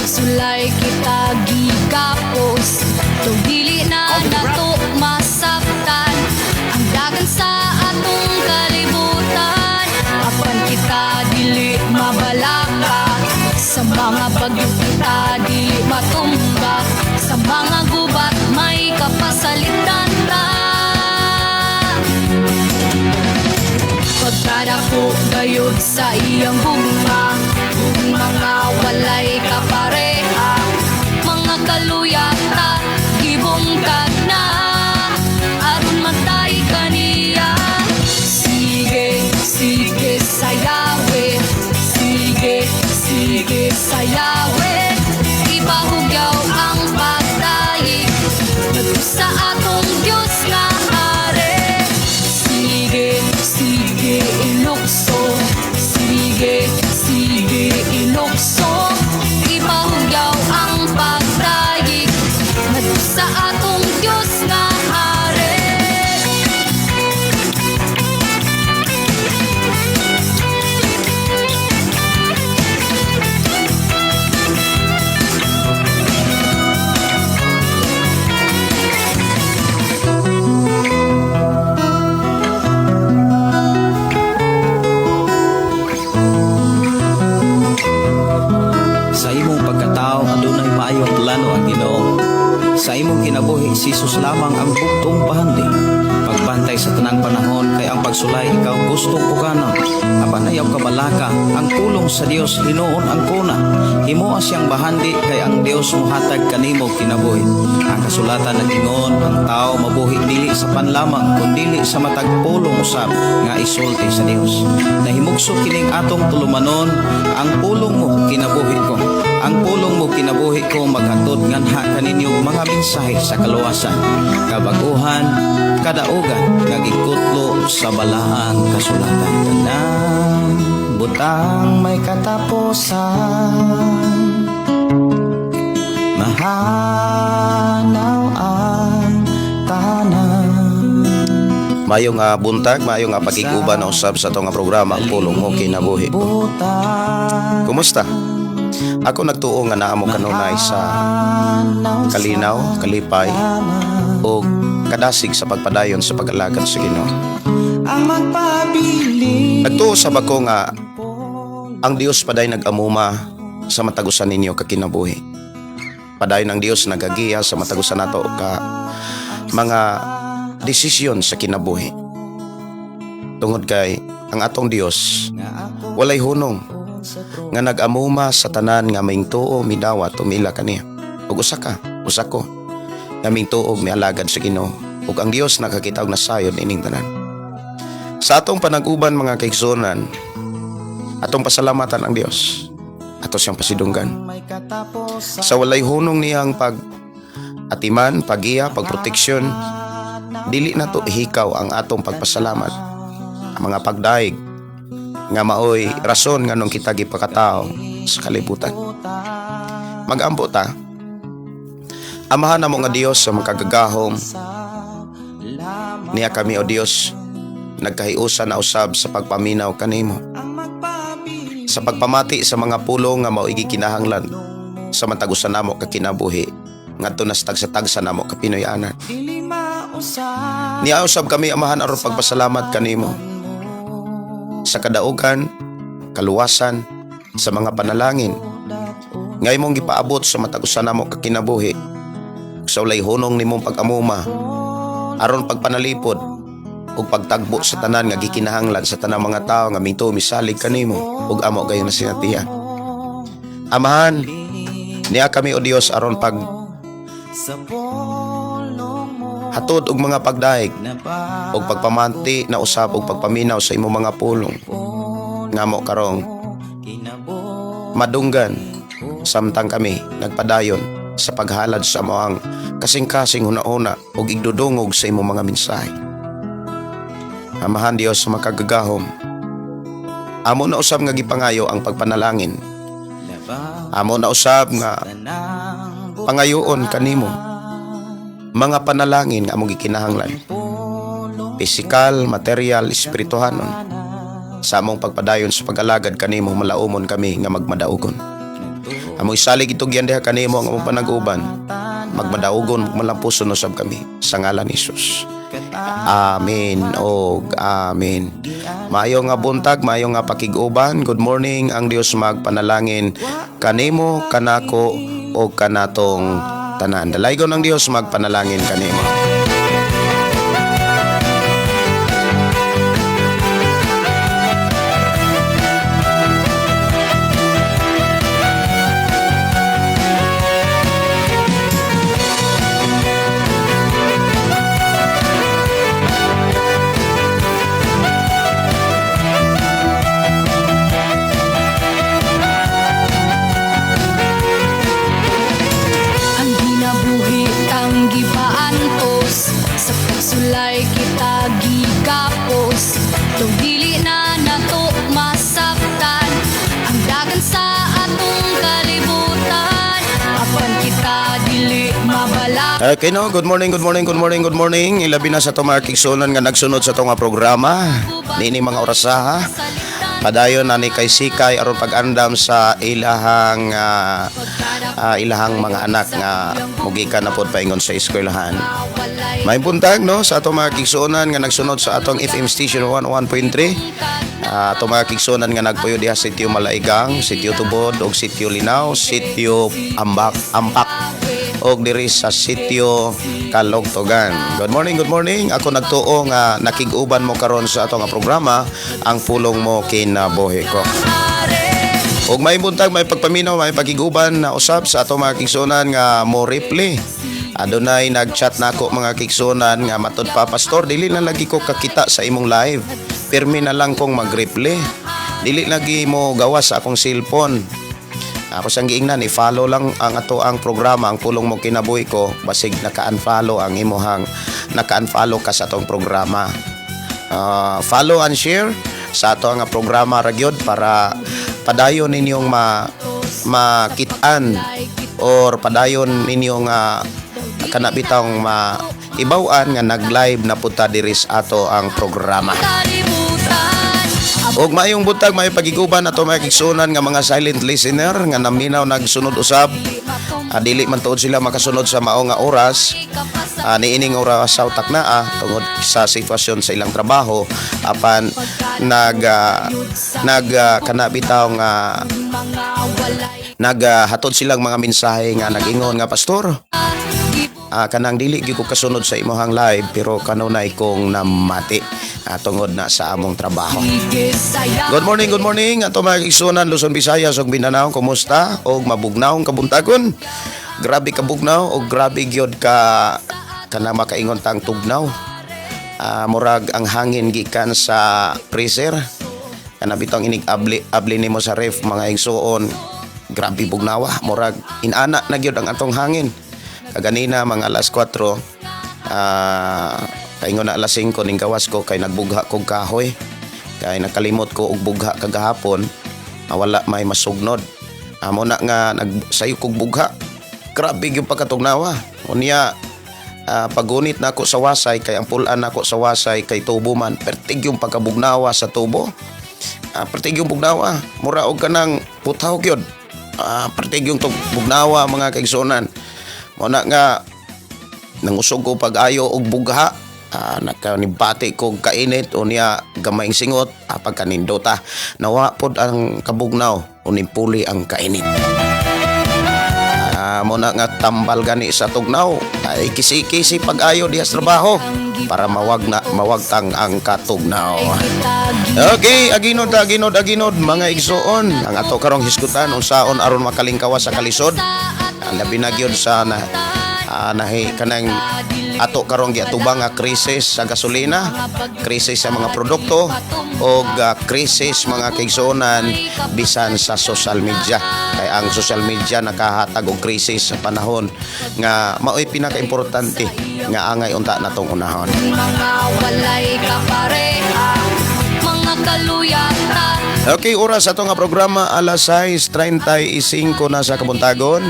Pagsulay kita gikapos. Tug dili na nato masabtan ang dagan sa atong kalibutan. Apan kita dili mabalaka, sa mga bagyo kita dili matumba. Sa mga gubat may kapasalitan ta. Pagkadako gayud sa iyang gugma, gugma nga walay kapareha. Mga kaluya ta gibungkag na aron magtahi kaniya. Sige, sige sayawe. Sige, sige sayawe. Ipahugyaw ang pagdayeg ngadto sa atong Dios nga hari. Sige, sige ilukso. Sige, sige ilukso. Ipahugyaw ang pagdayeg ngadto sa atong Dios nga hari. Sa imong pagkatao adunay maayong plano ang Ginoo. Sa imong kinabuhi, si Jesus lamang ang bugtong bahandi. Pagbantay sa tanang panahon kay ang pagsulay ikaw gustong pukanon. Apan ayaw kabalaka, ang pulong sa Dios hinuon ang kuna. Himoa siyang bahandi kay ang Dios mohatag kanimo kinabuhi. Ang kasulatan nag-ingon, ang tao mabuhi dili sa panlamang kundili sa matag pulong usab nga isulti sa Dios. Nahimugso kining atong tulumanon, ang pulong mo kinabuhi ko. Ang pulong mo kinabuhi ko maghatod nganha kaninyo mga mensahe sa kaluwasan, kabaguhan, kadaugan nga gikutlo sa balaang kasulatan. Tanang butang may katapusan, mahanaw ang tanan. Maayong buntag, maayong pagig-uban na usab sa atong programa, Ang Pulong Mo Kinabuhi Ko. Kumusta? Ako nagtuo nga naa mo kanunay sa kalinaw, kalipay o kadasig sa pagpadayon sa pag-alagad sa Ginoo. Nagtuo sa bako nga ang Dios paday nag-amuma sa matagusan ninyo ka kinabuhi. Padayon ang Dios nagagiya sa matagusan nato ka mga desisyon sa kinabuhi. Tungod kay ang atong Dios walay hunong nga nag-amuma sa tanan nga mingtuo, midawat, umila kaniya. Ug usa ka, usa ko nga mingtuo og mialagad sa Ginoo, ug ang Dios nakakita og nasayod ining tanan. Sa atong panag-uban, mga kaigsuonan, atong pasalamatan ang Dios. Ato siyang pasidunggan sa walay hunong niyang pag atiman, pagiya, pagproteksyon. Dili na to hikaw ang atong pagpasalamat. Ang mga pagdaig nga maoy rason nganong kita gipakatao sa kalibutan. Magampo ta. Amahan namo nga Dios sa makagagahom, niya kami, o Dios, nagkahiusa na usab sa pagpaminaw kanimo, sa pagpamati sa mga pulong nga mao gikinahanglan sa matag usa namo ka kinabuhi ngadto na sa tagsa-tagsa namo ka Pinoyanan. Niya usab kami, Amahan, aron pagpasalamat kanimo sa kadaugan, kaluwasan, sa mga panalangin nga imong gipaabot sa matag usa namo ka kinabuhi, sa walay hunong nimong pag-amuma aron pagpanalipod ug pagtagbo sa tanan nga gikinahanglan sa tanang mga tawo nga mituo, misalig kanimo ug amo gayong nasinatian. Amahan, niya kami, o Dios, aron pag hatod og mga pagdaig og pagpamanti na usab og pagpaminaw sa imong mga pulong nga mo karong madunggan samtang kami nagpadayon sa paghalad sa among kasing-kasing huna-huna ug igdudungog sa imong mga mensahe. Amahan Dios sa makagagahom, amo na usab nga gipangayo ang pagpanalangin. Amo na usab nga pangayoon kanimo mga panalangin nga among gikinahanglan. Pisikal, material, espirituhanon. Sa among pagpadayon sa pag-alagad kanimo, malaumon kami nga magmadaugon. Among isalig itugyan diha kanimo ang among panag-uban. Magmadaugon, malampuson usab kami sa ngalan ni Jesus. Amen og amen. Maayo nga buntag, maayo nga pakig-uban. Good morning. Ang Dios magpanalangin kanimo, kanako o kanatong tanan. Dalaygon ang Dios magpanalangin kanimo. Ang ginabuhi tang gipaantos, sa pagsulay kita gikapos. Tong dili na nato masabtan ang dagan sa atong kalibutan, apan kita dili mabala. Okay no, good morning, good morning, good morning, good morning. Ilabi na sa itong mga kigsunan nga nagsunod sa itong mga programa. Niini mga orasaha. Padayon na ni kay Sikay aron pag-andam sa ilahang ilahang mga anak nga mugikan na pod paingon sa eskwelahan. May buntag no sa atong mga kigsuonan nga nagsunod sa atong FM station 101.3. Atong mga kigsuonan nga nagpuyo diha sa Sitio Malaigang, Sitio Tubod ug Sitio Linaw, Sitio Ambak, Ampak og diri sa Sitio Kalogtogan. Good morning, good morning. Ako nagtuo nga nakig-uban mo karon sa atong nga programa, Ang Pulong Mo Kinabuhi Ko. Ug may buntag, may pagpaminaw, may pagkiguban na usab sa atong mga kigsuonan nga mo reply. Adunay nag-chat nako mga kigsuonan nga matud pa, "Pastor, dili na lagi ko kakita sa imong live. Pirmi na lang kong mag-reply. Dili lagi mo gawas sa akong cellphone." Ako sang giingnan, i-follow lang ang ato ang programa, Ang Pulong Mo Kinabuhi Ko, basig naka-unfollow ang imuhang naka-unfollow ka sa atong programa. Follow and share sa ato ang programa ra gyud para padayon ninyong makit-an or padayon ninyong kana bitawng ma ibaw-an nga nag-live na pud ta diri sa ato ang programa. Kalibutan. Og maayong buntag, may pagiguban ato mga kigsunan nga mga silent listener nga naminaw nagsunod usab. Dili man tuod sila makasunod sa mao nga oras. Niining oras sa utak na tungod sa sitwasyon sa ilang trabaho, apan nag nag kana bitaw nga mga walay naghatod silang mga mensahe nga nag-ingon nga, "Pastor, kanang dili gyud ko kasunod sa imong live pero kanunay kong namati tungod na sa among trabaho." Good morning, good morning. Ato mga igsunan Luzon, Visayas ug Mindanao, kumusta? Og mabugnawong kabuntagon. Grabe kabugnaw og grabe gyud ka kana makaingon tang tugnaw. Murag ang hangin gikan sa freezer. Kana bitong inig abli abli nimo sa ref, mga igsuon. Grabe bugnawa, murag inana na gyud ang atong hangin. Kaganina mga alas 4, kaingon na alas 5 ning gawas ko kay nagbugha kog kahoy. Kay nakalimot ko og bugha kagahapon, wala may masugnod. Amo na nga nagsayo kog bugha. Grabe gyud pagkatugnawa. Unya pagunit nako sa wasay kay ang pulan nako sa wasay kay tubo man, pertig yung pagkabugnawa sa tubo. Pertig yung bugnawa, mura og kanang putaw gyud. Pertig yung bugnawa, mga kaigsuonan. Mo na nga nangusog ko pag-ayo og bugha. Nakanibati ko kainit, unya gamayng singot, pagkanindota nawa pod ang kabugnaw, unimpuli ang kainit. Mo na nga tambal gani sa tugnaw ay kisi-kisi pag-ayo diha sa trabaho para mawag na mawagtang ang katugnaw. Okay, aginod, aginod, aginod mga igsuon. Ang ato karong hisgutan, unsaon aron makalingkawas sa kalisod. Ang labi na gyud sa na, nahi kanang ato karong giatubang nga krisis sa gasolina, krisis sa mga produkto og krisis, mga kaigsuonan, bisan sa social media. Kay ang social media nakahatag og krisis sa panahon nga mao'y pinakaimportante nga angay unta natong unahon. Mga walay kapareha, mga kaluyata. Okay, oras ato nga programa alas 6:35 na sa kabuntagon.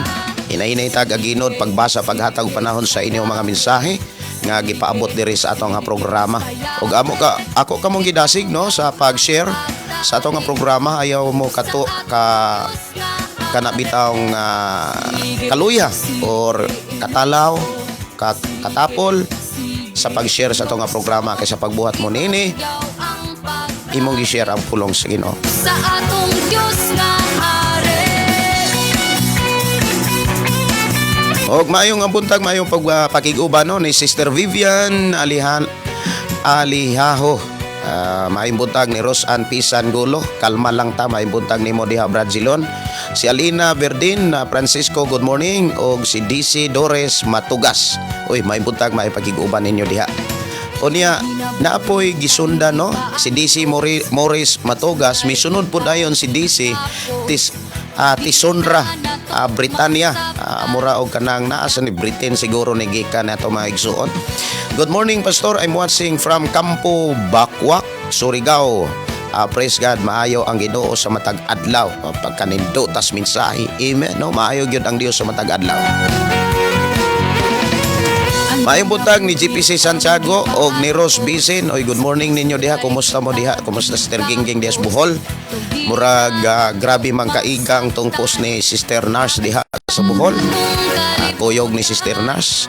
Hinay-hinay tag aginod pagbasa, paghatag panahon sa inyong mga mensahe nga gipaabot diri sa ato nga programa. Ug amo ka ako kamong gidasig no sa pag-share sa ato nga programa, ayaw mo kato ka Kana bitawng kaluya or katalaw, katapol sa pag-share sa ato nga programa, kay sa pagbuhat mo nini, imong gi-share ang pulong sa Ginoo. Sa atong Diyos nga hari. Og maayong nga buntag, maayong pag pakig-uban, no, ni Sister Vivian Alihan Alihaho. Maayong buntag ni Rosan Pisan Gulo. Kalma lang ta, maayong buntag nimo diha, Brad Zilon. Si Alina Verdin Francisco, good morning, og si DC Dores Matugas. Uy, maayong buntag, maayong pagkig-uban ninyo diha. Unya, naapoy gisunda, no, si DC Morris Matugas, misunod po dayon si DC Tisonra Britannia. Mura og kanang naa sa ni Britain siguro ni gikan nato, mga igsuon. Good morning, Pastor. I'm watching from Campo Bakwak, Surigao. Praise God, maayo ang Ginoo sa matag adlaw. Pagkanindo tas mensahe. Amen. No, maayo gyud ang Dios sa matag adlaw. Maayong buntag ni GPC Santiago og ni Rose Bisin. Oy, good morning ninyo diha. Kumusta mo diha? Kumusta, Sister Gingging diha sa Bohol? Murag grabe man kaigang tong post ni Sister Nars diha sa Bohol. Kuyog ni Sister Nars.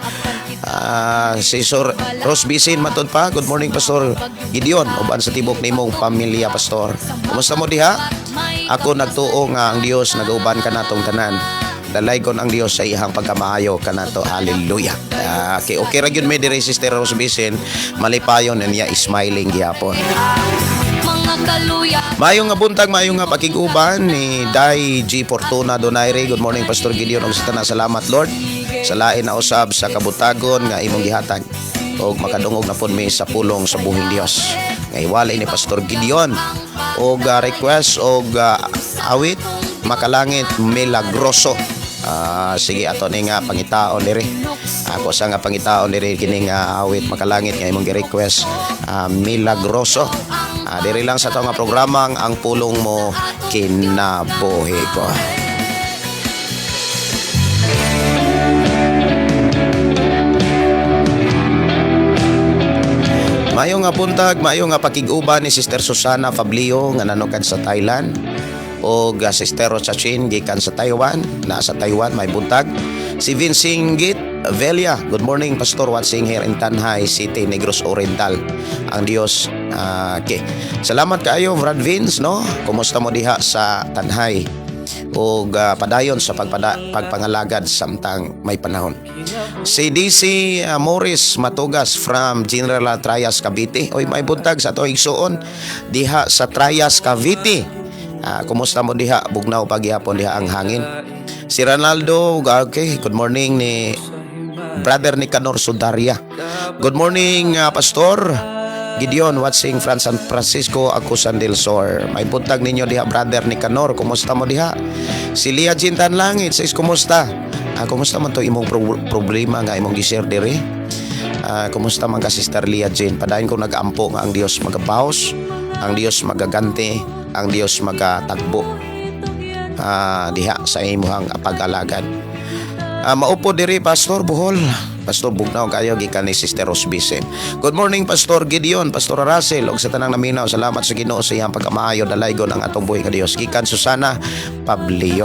Si Sir Rose Bisin matud pa. Good morning, Pastor Gideon, uban sa tibok nimong pamilya, Pastor. Kumusta mo diha? Ako nagtuo nga ang Dios nagauban kanatong tanan. Dalaygon ang Dios sa iyang pagkamaayo kanato. Hallelujah. Okay, okay ra gyud mi diri, Sister Rose Bisin. Malipayon na niya, smiling gihapon. Mga kaluya. Maayong nga buntag, maayong nga pakig-uban ni Dai G. Fortuna Donaire. Good morning, Pastor Gideon ug sa tanan. Salamat, Lord, sa lain na usab sa kabutagon nga imong gihatag. Og makadungog na pud mi sa pulong sa buhing Dios nga iwalay ni Pastor Gideon. Og request og awit "Makalangit Milagroso". Sige, ato ni nga pangitaon diri. Ako sa nga pangitaon diri kini nga awit "Makalangit" nga imong gi-request, "Milagroso". Diri lang sa ato nga programang "Ang Pulong Mo Kinabuhi Ko". Mayo nga buntag, mayo nga pakig-uban ni Sister Susana Fablio nga nanukad sa Thailand o Sister Rochachin gikan sa Taiwan, naa sa Taiwan, may buntag. Si Vincent Git Velia, good morning, Pastor, watching here in Tanjay City, Negros Oriental. Ang Dios, okay. Salamat kaayo, Brad Vince, no? Kumusta mo diha sa Tanjay? O padayon sa pagpangalagad samtang may panahon. Si DC Morris Matugas from General Trias, Cavite. Oy, may buntag sa ato igsuon diha sa Trias, Cavite. Kumusta mo diha? Bugnaw pagyapon diha ang hangin. Si Ronaldo, okay, good morning ni Brother Nicanor Sudaria. Good morning, Pastor Gideon, watching from San Francisco, Agusan del Sur. May buntag ninyo diha, Brother Nicanor. Kumusta mo diha? Si Lia Jintan Langit says, kumusta? Kumusta man to imong problema nga imong gi-share diri? Kumusta man ka, Sister Lia Jean? Padayon ko nag-ampo nga ang Dios magabaos, ang Dios magaganti, ang Dios magatagbo diha sa imuhang pag-alagad. Maupo diri, Pastor Bohol. Pastor, bugnaw kayo, gikan ni Sister Rose Bisen. Good morning, Pastor Gideon, Pastor Russell ug sa tanang naminaw. Salamat sa Ginoo sa iyang pagkamaayo, dalaygon ang atong buhi ka Dios. Gikan Susana Pablio.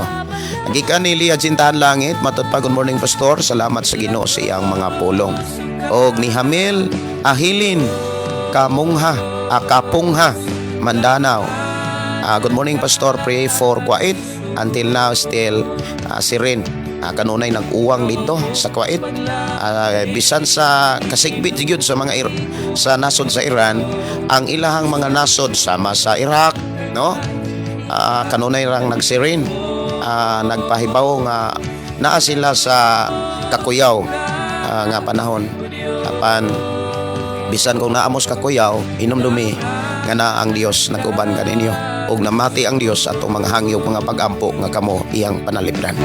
Gikan ni Lia Jintahan Langit, matud pa, good morning, Pastor. Salamat sa Ginoo sa iyang mga pulong. Og ni Hamil Ahilin Kamungha, Akapungha, Mindanao. Good morning, Pastor. Pray for Kuwait. Until now, still siren. Kanunay nag-uwang dito sa Kuwait. Bisan sa kasigbit gyud sa mga sa nasod sa Iran, ang ilahang mga nasod sama sa Iraq, no? Kanunay rang nagsiren. Nagpahibaw nga naa sila sa kakuyaw nga panahon. Apan bisan kung naamos kakuyaw, inomdumi nga naa ang Dios nag-uban kaninyo ug namati ang Dios atong mga hangyo, mga pagampo nga kamo iyang panalipdan.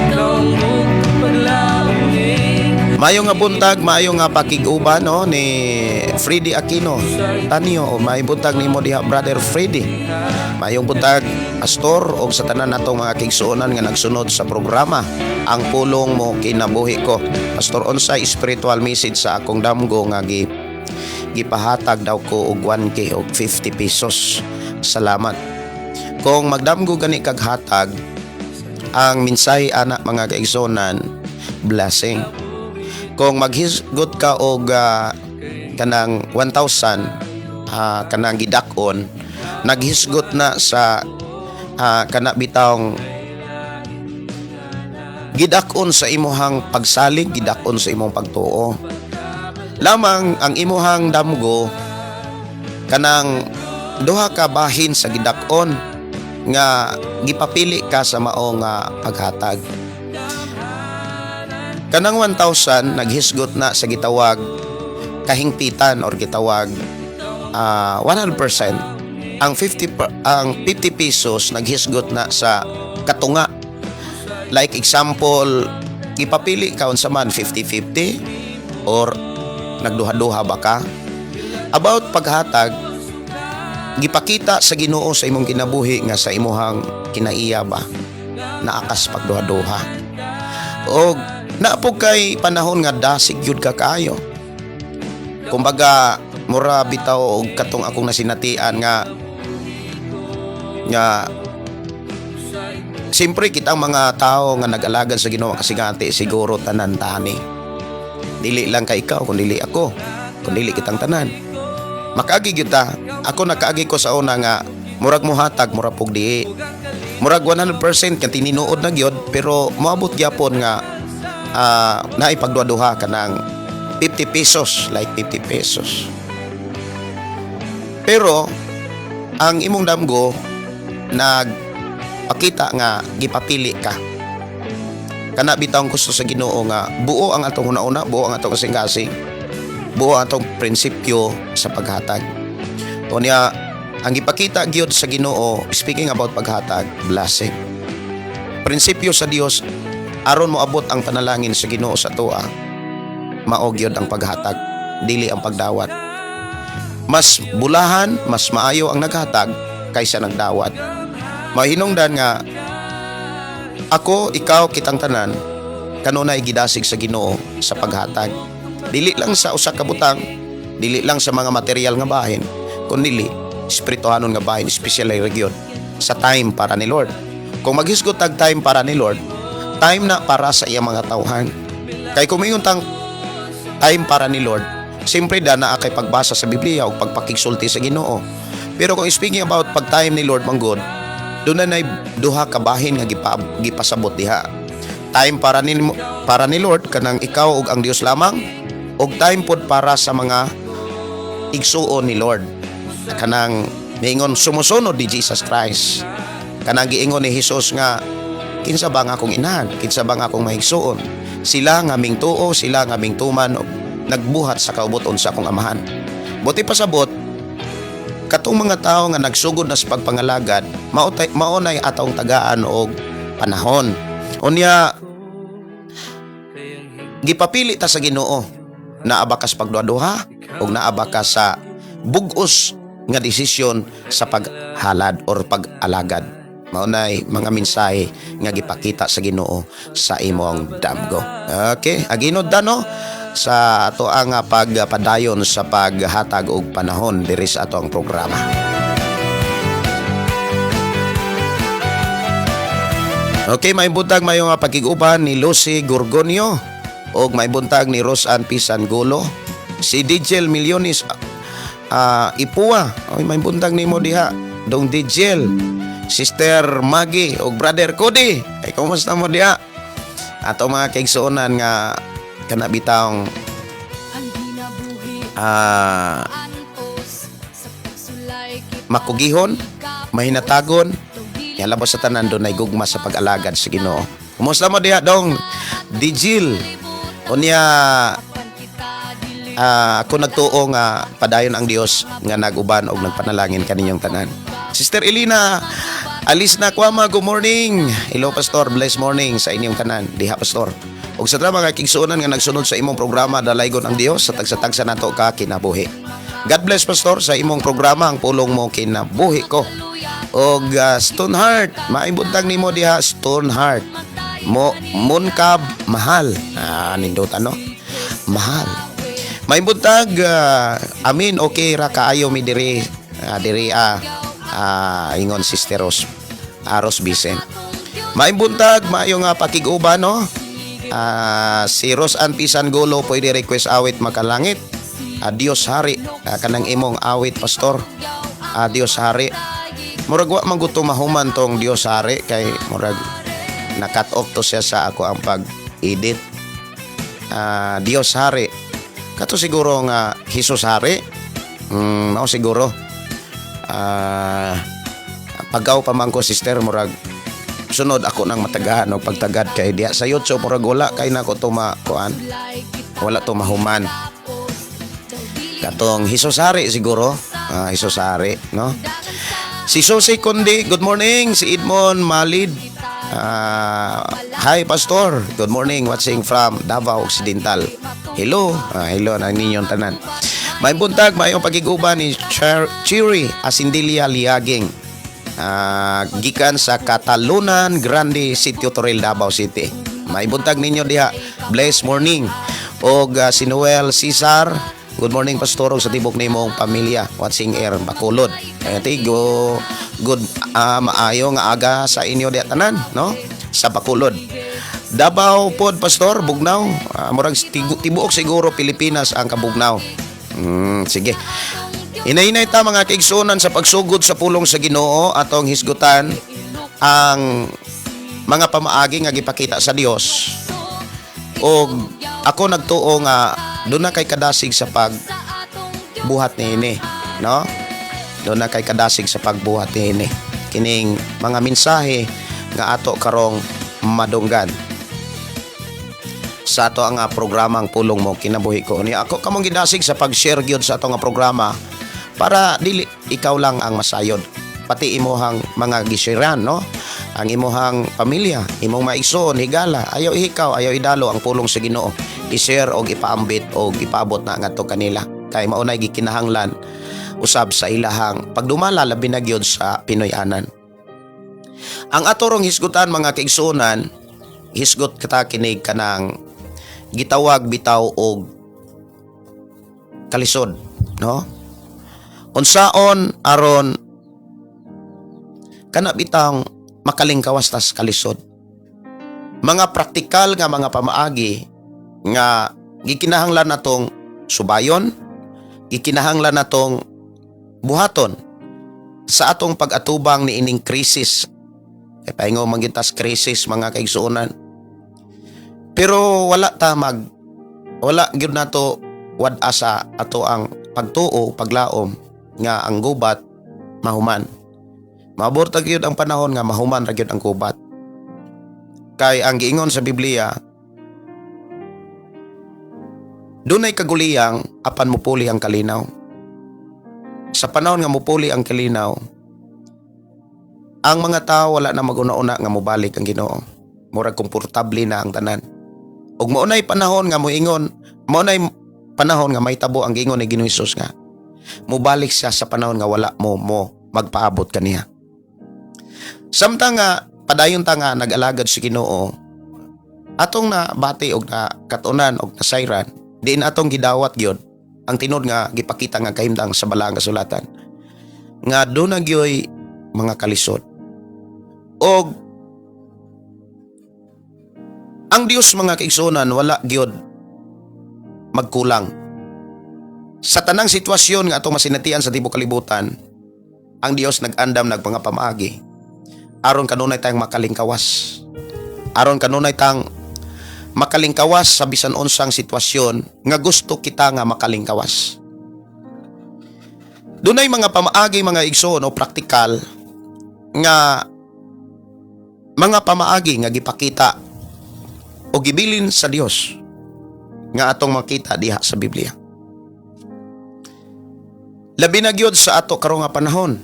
Mayo nga buntag, maayo nga pakig-uban, no, ni Freddy Aquino. Tanyo, o may buntag nimo diha, Brother Freddy. Mayong buntag, Pastor, og sa tanan natong mga kigsuonan nga nagsunod sa programa "Ang Pulong Mo Kinabuhi Ko". Pastor, unsay spiritual message sa akong damgo nga gipahatag daw ko og 1K og 50 pesos? Salamat. Kung magdamgo gani kag hatag, Ang mensahe ana, mga kaigsuonan, blessing. Kung maghisgot ka og kanang 1,000, kanang gidak-on, naghisgot na sa kana bitawng gidak-on sa imuhang pagsalig, gidak-on sa imong pagtuo. Lamang ang imuhang damgo, kanang duha ka bahin sa gidak-on nga gipapili ka sa mao nga paghatag. Kanang 1,000, naghisgot na sa gitawag kahingpitan or gitawag 100%. Ang 50 pesos, naghisgot na sa katunga. Like example, ipapili ka unsa man, 50-50 or nagduha-duha ba ka. About paghatag, gipakita sa Ginoo sa imong kinabuhi nga sa imuhang kinaiya ba naakas pagduha-duha. Og naa pod kay panahon nga dasig gyud ka kaayo. Kumbaga, mura bitaw og katong akong nasinatian nga siyempre kitang mga tao nga nag-alagad sa Ginoo kasingati, siguro tanan tani. Dili lang kay ikaw, kun dili ako, kun dili kitang tanan. Makaagi gyud ta. Ako, nakaagi ko sa una nga murag muhatag, murag pug di. Murag 100% kan tinuod na gyud, pero moabot gyapon nga naay pagduha-duha, kanang 50 pesos, like 50 pesos. Pero ang imong damgo nagpakita nga gipapili ka. Kana bitaw ang gusto sa Ginoo nga buo ang atong huna-huna, buo ang atong kasing-kasing, buo ang atong prinsipyo sa paghatag. Unya, ang gipakita gyud sa Ginoo, speaking about paghatag, blessing. Prinsipyo sa Dios aron moabot ang panalangin sa Ginoo sa atoa, mao gyud ang paghatag, dili ang pagdawat. Mas bulahan, mas maayo ang naghatag kaysa nagdawat. Mahinungdan nga ako, ikaw, kitang tanan kanunay gidasig sa Ginoo sa paghatag. Dili lang sa usa ka butang, dili lang sa mga material nga bahin, kundi espirituhanon nga bahin, especially gyud sa time para ni Lord. Kung maghisgot tag time para ni Lord, time na para sa iyang mga tawhan. Kay kung moingon tang time para ni Lord, siyempre da naa kay pagbasa sa Biblia o pagpakigsulti sa Ginoo. Pero kung speaking about pag time ni Lord manggod, doon na duha ka bahin nga gipasabot diha. Time para ni Lord, kanang ikaw ug ang Dios lamang, ug time pod para sa mga igsuon ni Lord. Kanang miingon sumusunod ni Jesus Christ. Kanang giingon ni Jesus nga, "Kinsa ba nga akong inahan? Kinsa ba nga akong mahigsuon?" Sila nga mingtuo, sila nga mingtuman og nagbuhat sa kaubuton sa akong Amahan. Buot pasabot, katong mga tao nga nagsugod na sa pagpangalagad, mao nay atong tagaan og panahon. Unya, gipapili ta sa Ginoo, naa ba ka sa pagduha-duha ug naa ba ka sa bug-os nga desisyon sa paghalad or pag-alagad. Mao nay mga mensahe nga gipakita sa Ginoo sa imong damgo. Okay, aginod da no sa ato ang pagpadayon sa paghatag og panahon diri sa ato ang programa. Okay, may buntag, mayong pagkig-uban ni Lucy Gorgonio og may buntag ni Rosan Pisangulo, si Dijel Millones Ipua. Oy, may buntag nimo diha. Dong Dijel, Sister Maggie og Brother Cody. Ay, kumusta mo diha? Ato mga kaigsuonan nga kana bitawng Ang ginabuhi antos sa pagsulay kita makugihon, mahinatagon, yala sa tanan doon ay gugma sa pag-alagad sa Ginoo. Kumusta mo diha, dong Dijil? Unya, apan kita dili ako nagtuo nga padayon ang Dios nga nag-uban og nagpanalangin kaninyong tanan. Sister Elena, Alis na kwama, good morning. Hello, Pastor, bless morning sa inyong tanan. Diha, Pastor. Ug sa tanang mga kaigsuonan nga nagsunod sa imong programa, Dalaygon ang Dios sa tagsa-tagsa nato ka kinabuhi. God bless, Pastor, sa imong programa, Ang Pulong Mo Kinabuhi Ko. Og Stoneheart, maayong buntag nimo diha, Stoneheart. Mo Munkab Mahal. Ah, nindot ano? Mahal. May buntag, amin okay ra kaayo mi diri, ingon Sister Rose Aros Bisen. Maayong buntag, maayo nga pakig-uban, no? Si Rosan Pisan Golo, pwede request awit "Makalangit". Dios Hari, kanang imong awit, pastor. Dios Hari. Murag wa man gusto mahuman tong Dios Hari kay murag na-cut off to siya sa ako ang pag-edit. Dios Hari. Kato siguro nga Jesus Hari. Mao siguro. Pagaw pa man ko, sister, murag sunod ako nang matagaan og pagtagad kay diya sa YouTube murag wala kay nako to makuan. Wala to mahuman. Katong Jesus Hari siguro. Jesus Hari, no? Si Susi Kundi, good morning. Si Edmond Malid. Hi, Pastor. Good morning, watching from Davao Occidental. Hello. Hello na ninyong tanan. May buntag, maayong pagkig-uban ni Chiri Asindilia Liaging. Gikan sa Catalunan Grande, Sitio Toril, Davao City. May buntag ninyo diha. Blessed morning. Og si Noel Cesar, good morning, Pastor, ug sa tibok nimong pamilya watching air Bacolod. Kaya go good maayo nga aga sa inyo diha tanan, no? Sa Bacolod. Davao pod, Pastor, Bugnaw. Murag tibuok siguro Pilipinas ang kabugnaw. Sige. Hinay-hinay ta, mga kaigsunan, sa pagsugod sa pulong sa Ginoo, atong hisgutan ang mga pamaagi nga gipakita sa Dios. Og ako nagtuo nga duna kay kadasig sa pagbuhat niini, no? Duna kay kadasig sa pagbuhat niini. Kining mga mensahe nga ato karong madunggan sa ato ang programang Pulong Mo Kinabuhi Ko. Ni ako kamong gidasig sa pag-share gyud sa ato nga programa para dili ikaw lang ang masayod, pati imuhang mga gishiran, no? Ang imuhang pamilya, imong maigsoon, higala, ayaw ihikaw, ayaw idalo ang pulong sa Ginoo. I-share og ipaambit og ipaabot na ngadto kanila. Kay mao nay gikinahanglan usab sa ilahang pagdumala, labi na gyud sa Pinoy-anan. Ang atorong hisgutan, mga kaigsuonan, hisgot kita kinig kanang gitawag bitaw og kalisod, no? Unsaon aron kana bitang makalingkawas tas kalisod? Mga praktikal nga mga pamaagi nga gikinahanglan natong subayon, gikinahanglan natong buhaton sa atong pag-atubang ni ining krisis. Kay paingon man gyud tas krisis, mga kaigsuonan. Pero wala gyud nato wad-a sa ato ang pagtuo, paglaom nga ang gubat mahuman. Maabot ra gyud ang panahon nga mahuman ra gyud ang gubat. Kay ang giingon sa Biblia, dunay kaguliyang apan mupuli ang kalinaw. Sa panahon nga mupuli ang kalinaw, ang mga tao wala na maguna-una nga mobalik ang Ginoo. Murag komportable na ang tanan. Ug mao nay panahon nga moingon, mao nay panahon nga mahitabo ang giingon ni Ginoong Hesus nga mobalik siya sa panahon nga wala mo mo magpaabot kaniya. Samtang nga padayon ta nga nag-alagad sa Ginoo, atong na bati og na katunan og nasayran, diin atong gidawat gyud ang tinuod nga gipakita nga kahimtang sa balaang kasulatan nga duna gyoy mga kalisod. Og ang Dios, mga kaigsuonan, wala gyud magkulang. Sa tanang sitwasyon nga atong masinatian sa tibok kalibutan, ang Dios nag-andam nag mga pamaagi aron kanunay tayong makalingkawas. Aron kanunay tang makalingkawas sa bisan unsang sitwasyon nga gusto kita nga makalingkawas. Dunay mga pamaagi, mga igsoon, o praktikal nga mga pamaagi nga gipakita o gibilin sa Dios nga atong makita diha sa Biblia. Labi na gyud sa ato karon nga panahon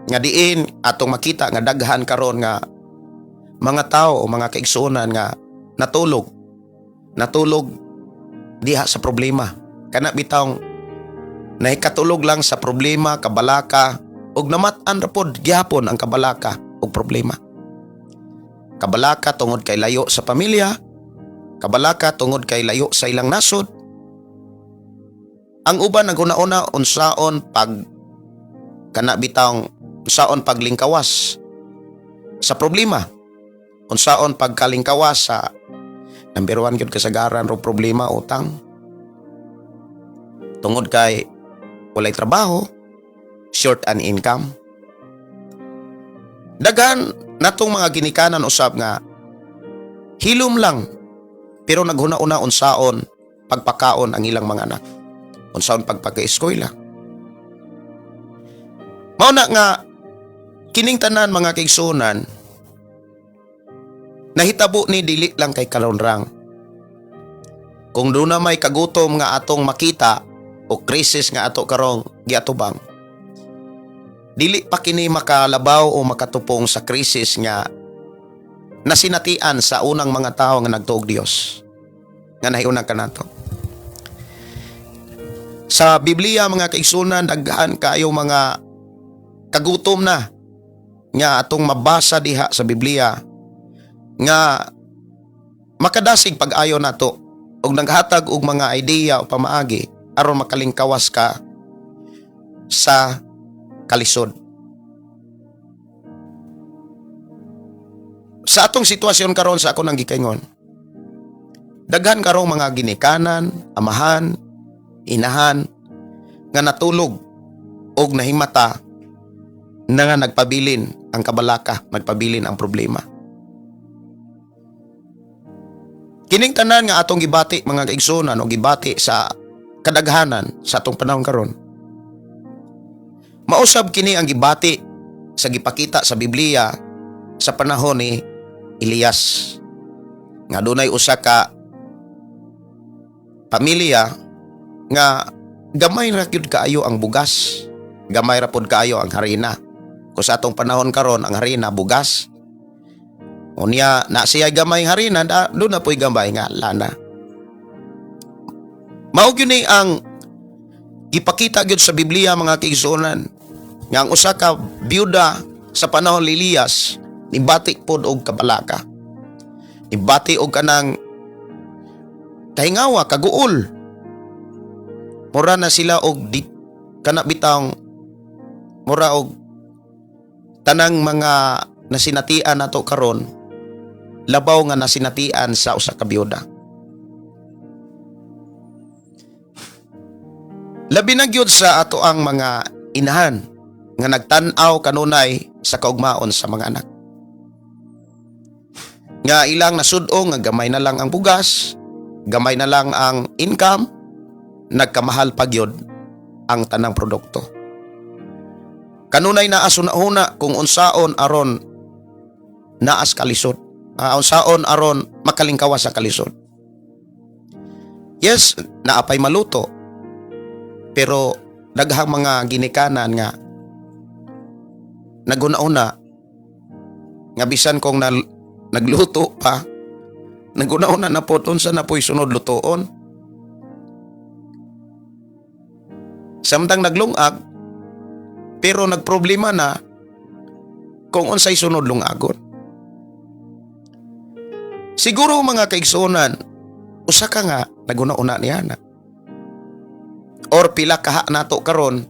nga diin atong makita nga daghan karon nga mga tao o mga kaigsuonan nga natulog. Natulog diha sa problema. Kana bitawng nahikatulog lang sa problema, kabalaka, ug namat-an ra pod gihapon ang kabalaka ug problema. Kabalaka tungod kay layo sa pamilya, kabalaka tungod kay layo sa ilang nasod. Ang uban naguna-una unsaon pag kana bitawng unsaon paglingkawas sa problema. Unsaon pagkalingkawas sa number one gyud kasagaran ro problema, utang. Tungod kay walay trabaho, short an income. Daghan natong mga ginikanan usab nga hilom lang pero naghuna-una unsaon pagpakaon ang ilang mga anak. Unsaon pagpaka-eskwela. Mao na nga kining tanan, mga kaigsuonan, nahitabo ni dili lang kay karon rang. Kung duna may kagutom nga atong makita o krisis nga ato karong giatubang, dili pa kini makalabaw o makatupong sa krisis nga nasinatian sa unang mga tao nga nagtuog Dios nga nahiunang kanato. Sa Biblia, mga kaigsuonan, daghan kaayo mga kagutom na nga atong mabasa diha sa Biblia nga makadasig pag-ayo nato og naghatag og mga idea o pamaagi aron makalingkawas ka sa kalisod. Sa atong sitwasyon karon, sa ako nang gikaingon, daghan karong mga ginikanan, amahan, inahan nga natulog og nahimata na nga nagpabilin ang kabalaka, nagpabilin ang problema. Kining tanan nga atong gibati, mga kaigsuonan, o gibati sa kadaghanan sa atong panahon karon, mausab kini ang gibati sa gipakita sa Biblia sa panahon ni Elias nga dunay usa ka pamilya nga gamay ra gyud kaayo ang bugas, gamay ra pod kaayo ang harina. Kung sa atong panahon karon ang harina bugas, unya na siya gamay harina, duna po'y gamay nga lana. Mao gyud ni ang gipakita gyud sa Biblia, mga kaigsuonan, nga ang usa ka byuda sa panahon ni Elias nibati pod og kabalaka, nibati og kanang kahingawa, kaguol. Mura na sila og di kana bitang mura og tanang mga nasinatian nato karon, labaw nga nasinatian sa usa ka byuda. Labi na gyud sa ato ang mga inahan nga nagtan-aw kanunay sa kaugmaon sa mga anak. Nga ilang nasud-ong nga gamay na lang ang bugas, gamay na lang ang income, nagkamahal pa gyud ang tanang produkto. Kanunay naa huna kung unsaon aron naas kalisod. Unsaon aron makalingkawas sa kalisod. Yes, naapay maluto. Pero daghang mga ginikanan nga naguna-una nga bisan kung nagluto pa, naguna-una na po unsa na po'y sunod lutoon. Samtang naglungag, pero nagproblema na kung unsay sunod lungagon. Siguro, mga kaigsuonan, usa ka nga naguna-una niya na. Or pila kaha nato karon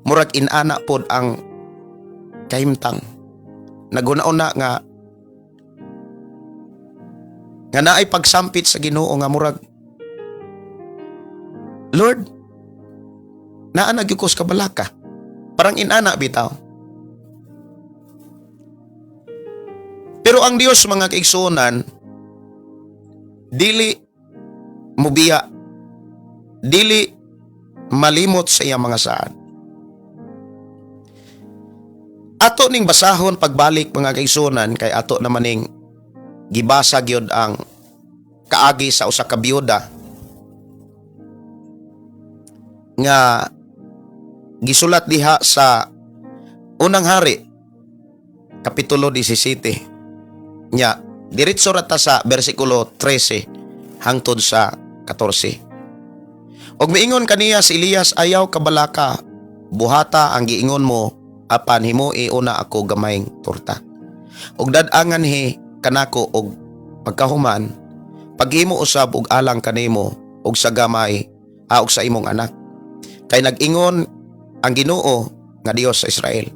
murag inana pod ang kahimtang. Naguna-una nga nga naay pagsampit sa Ginoo nga murag, "Lord, naa na gyud ko sa kabalaka." Parang inana bitaw. Pero ang Dios, mga kaigsuonan, dili mubiya, dili malimot sa iyang mga saad. Ato ning basahon pagbalik, mga kaigsuonan, kay ato naman ning gibasa gyud ang kaagi sa usa ka biyuda nga gisulat diha sa Unang Hari kapitulo 17 nya. Diretso ra ta sa bersikulo 13 hangtod sa 14. Og miingon kaniya si Elias, "Ayaw kabalaka, buhata ang giingon mo, apan himoi una ako gamayng torta. Og dad-angan hi kanako, og pagkahuman paghimo usab og alang kanimo og sa gamay og sa imong anak. Kay nag-ingon ang Ginoo nga Dios sa Israel: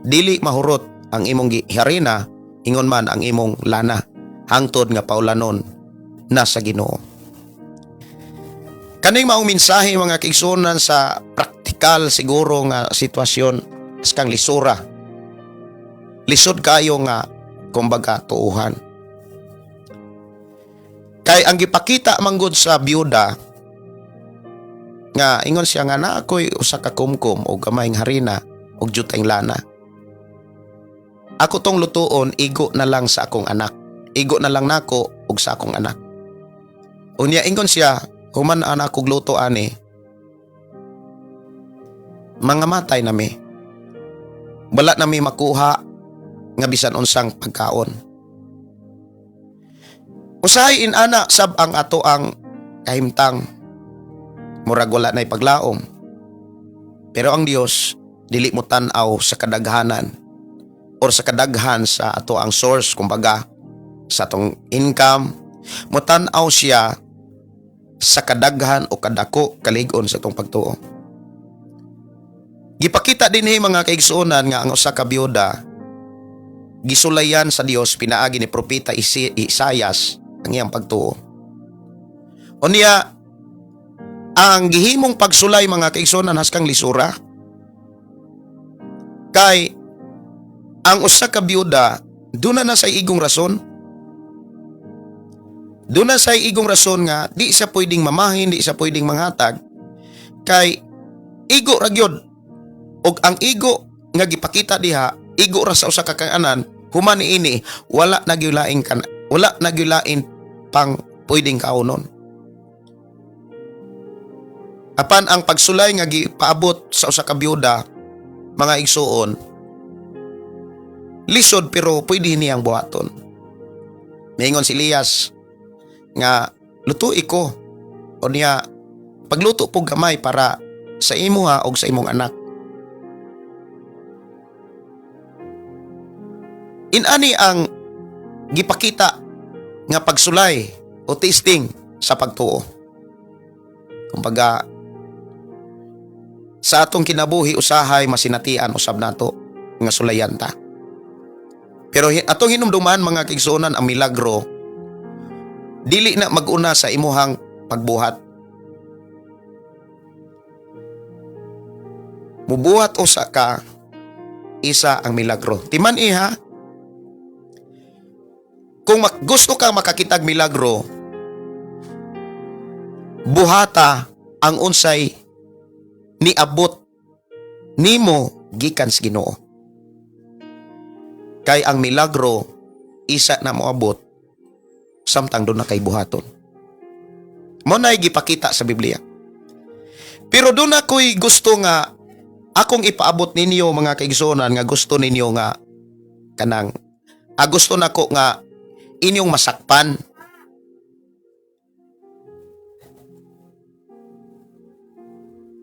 Dili mahurot ang imong harina Ingon man ang imong lana hangtod nga paulanon na sa Ginoo. Kaning maong mensahe, mga kaigsuonan, sa praktikal siguro nga sitwasyon kang lisura. Lisod kayo nga kumbaga tuuhan. Kay ang gipakita manggod sa byuda nga ingon siya nga naa ko'y usa ka kumkum og gamayng harina og jutay lana. Ako tong lutuon, igo na lang sa akong anak. Igo na lang nako og sa akong anak. Unya ingon siya, human anak kog luto ani, mga matay nami. Wala nami makuha nga bisan unsang pagkaon. Usahay inana sab ang ato ang kahimtang, murag wala na'y paglaom. Pero ang Dios dili mo tan-aw sa kadaghanan or sa kadaghan sa ato ang source, kumbaga sa atong income. Mo tan-aw siya sa kadaghan o kadako kalig-on sa atong pagtuo. Gipakita dinhi, mga kaigsuonan, nga ang usa ka byuda gisulayan sa Dios pinaagi ni propeta Isayas ang iyang pagtuo. Unya ang gihimong pagsulay, mga kaigsuonan, haskang lisura. Kay ang usa ka byuda duna na say igong rason. Duna say igong rason nga di siya pwedeng mamahin, di siya pwedeng manghatag kay igo ra gyud. Og ang igo nga gipakita diha, igo ra sa usa ka kaanan, human niini wala na gyud lain pang pwedeng kaunon. Apan ang pagsulay nga gipaabot sa usa ka byuda, mga igsuon, lisod pero pwede niyang buhaton. Miingon si Elias nga lutuoi ko. O niya pagluto po gamay para sa imuha og sa imong anak. Inani ang gipakita nga pagsulay o testing sa pagtuo. Kumbaga, sa atong kinabuhi usahay masinatian usab nato nga sulayan ta. Pero atong hinumduman, mga kaigsuonan, ang milagro dili na mag-una sa imuhang pagbuhat. Mubuhat usa ka, isa ang milagro. Timan iha, kung gusto kang makakitag milagro, buhata ang unsay niabot nimo gikan sa Ginoo. Kay ang milagro isa na moabot samtang duna kay buhaton. Mao na'y gipakita sa Biblia. Pero duna ko'y gusto nga akong ipaabot ninyo, mga kaigsuonan, nga gusto ninyo nga kanang gusto nako nga inyong masakpan.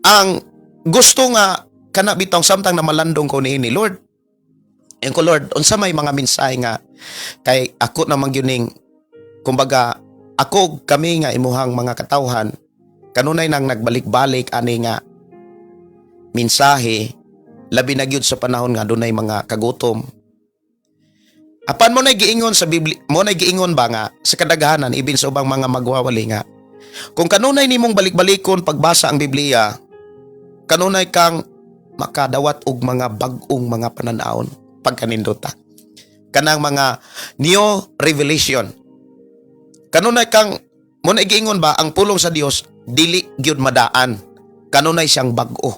Ang gusto nga kana bitong samtang na malandong ko niini, Lord. Ingon ko, "Lord, unsa may mga mensahe nga kay ako namang gyuning kumbaga ako kami nga imuhang mga katawhan kanunay nang nagbalik-balik ani nga mensahe, labi na gyud sa panahon nga dunay mga kagutom." Apan mao na giingon sa Biblia, mao na giingon ba nga sa kadaghanan, ibin sa ubang mga magwawali, nga kung kanunay nimong balik-balikon pagbasa ang Biblia, kanunay kang makadawat og mga bag-ong mga pananawon pagkanindota. Kanang mga new revelation. Kanunay kang mao na giingon ba ang pulong sa Dios dili gyud madaan. Kanunay siyang bag-o.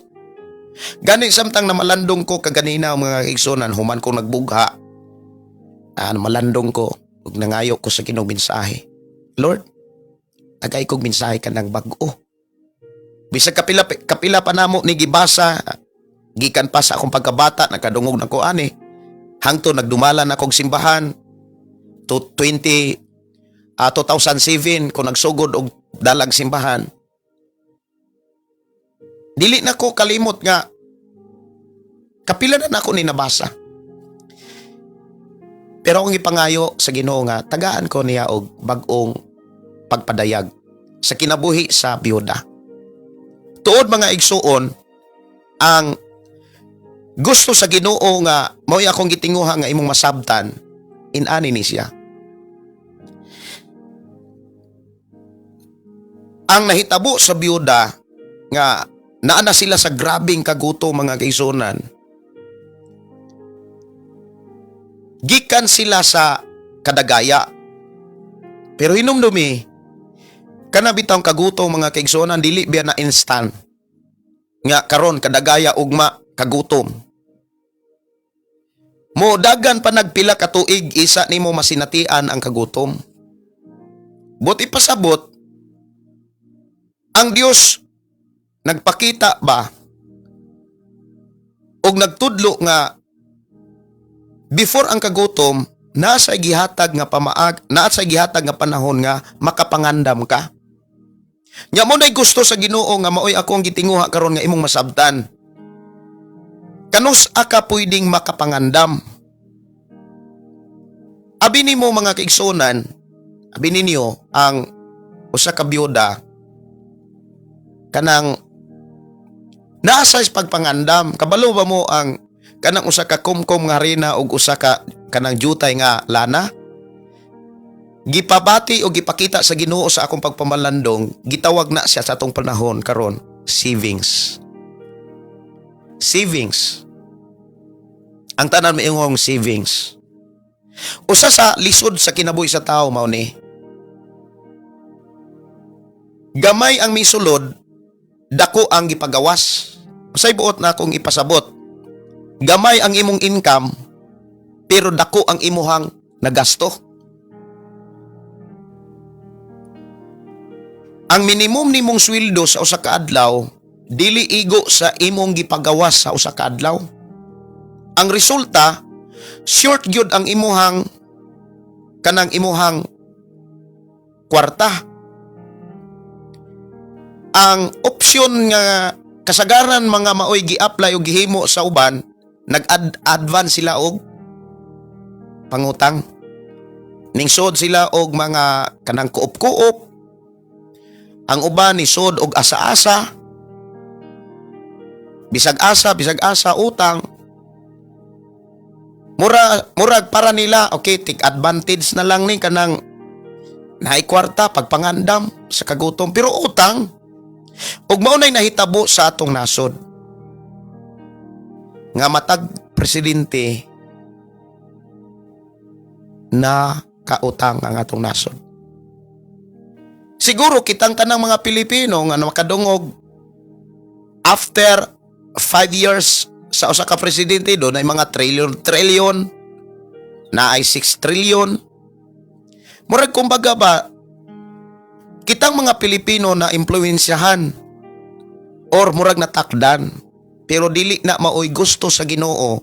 Gani samtang namalandong ko kaganina, mga kaigsuonan, human ko nagbugha, malandong ko ug nangayo ko sa Ginoo mensahe. "Lord, tagay kog mensahe kanang bag-o." Bisag kapila kapila pa namo ni gibasa gikan pa sa akong pagkabata, nakadungog na ko ani. Hangtod nagdumala na kog simbahan to 20 2007 ko nagsugod og dalag simbahan. Dili na ko kalimot nga kapila na nako ni nabasa. Pero akong ipangayo sa Ginoo nga tagaan ko niya og bag-ong pagpadayag sa kinabuhi sa biyuda. Tuod, mga igsuon, ang gusto sa Ginoo nga mao'y akong gitinguha nga imong masabtan. Inani ni siya. Ang nahitabo sa biyuda nga naa na sila sa grabing kagutom, mga kaigsuonan. Gikan sila sa kadagaya. Pero hinumdumi, kana bitawng kagutom, mga kaigsuonan, dili biya na instant. Nga karon kadagaya, ugma kagutom. Mo dagan pa nagpila ka tuig isa nimo masinatian ang kagutom. Buot ipasabot, ang Dios nagpakita ba og nagtudlo nga before ang kagutom, nasa gihatag nga pamaag, nasa gihatag nga panahon nga makapangandam ka. Nya mao nay gusto sa Ginoo nga maoy akong gitinguha karon nga imong masabtan. Kanus-a ka pwedeng makapangandam? Abi nimo, mga kaigsuonan, abi ninyo ang usa ka biyuda kanang naa sa pagpangandam. Kabalo ba mo ang kanang usa ka kumkum nga harina ug usa ka kanang jutay nga lana? Gipabati o gipakita sa Ginoo sa akong pagpamalandong, gitawag na siya sa atong panahon karon, savings. Savings. Ang tanan moingong savings. Usa sa lisod sa kinabuhi sa tao mao ni. Gamay ang misulod, dako ang gipagawas. Usay buot na akong ipasabot. Gamay ang imong income, pero dako ang imuhang nagasto. Ang minimum nimong sweldo sa usa ka adlaw dili igo sa imong gipagawas sa usa ka adlaw. Ang resulta, short gyud ang imuhang kanang imuhang kwarta. Ang opsyon nga kasagaran mga maoy gi-apply o gihimo sa uban, nag-advance sila og pangutang. Ningsod sila og mga kanang kuop-kuop. Ang uban nisod og asa-asa. Bisag asa, bisag asa utang. Murag para nila, okay, take advantage na lang ni kanang naay kwarta pagpangandam sa kagutom, pero utang. Ug mao nay nahitabo sa atong nasod. Nga matag presidente na kautang ang atong nasod. Siguro kitang tanang mga Pilipino nga makadungog after 5 years sa usa ka presidente, dunay mga trillion trillion na ay 6 trillion. Murag kumbaga ba, kitang mga Pilipino na impluwensyahan or murag natakdan, pero dili na maoy gusto sa Ginoo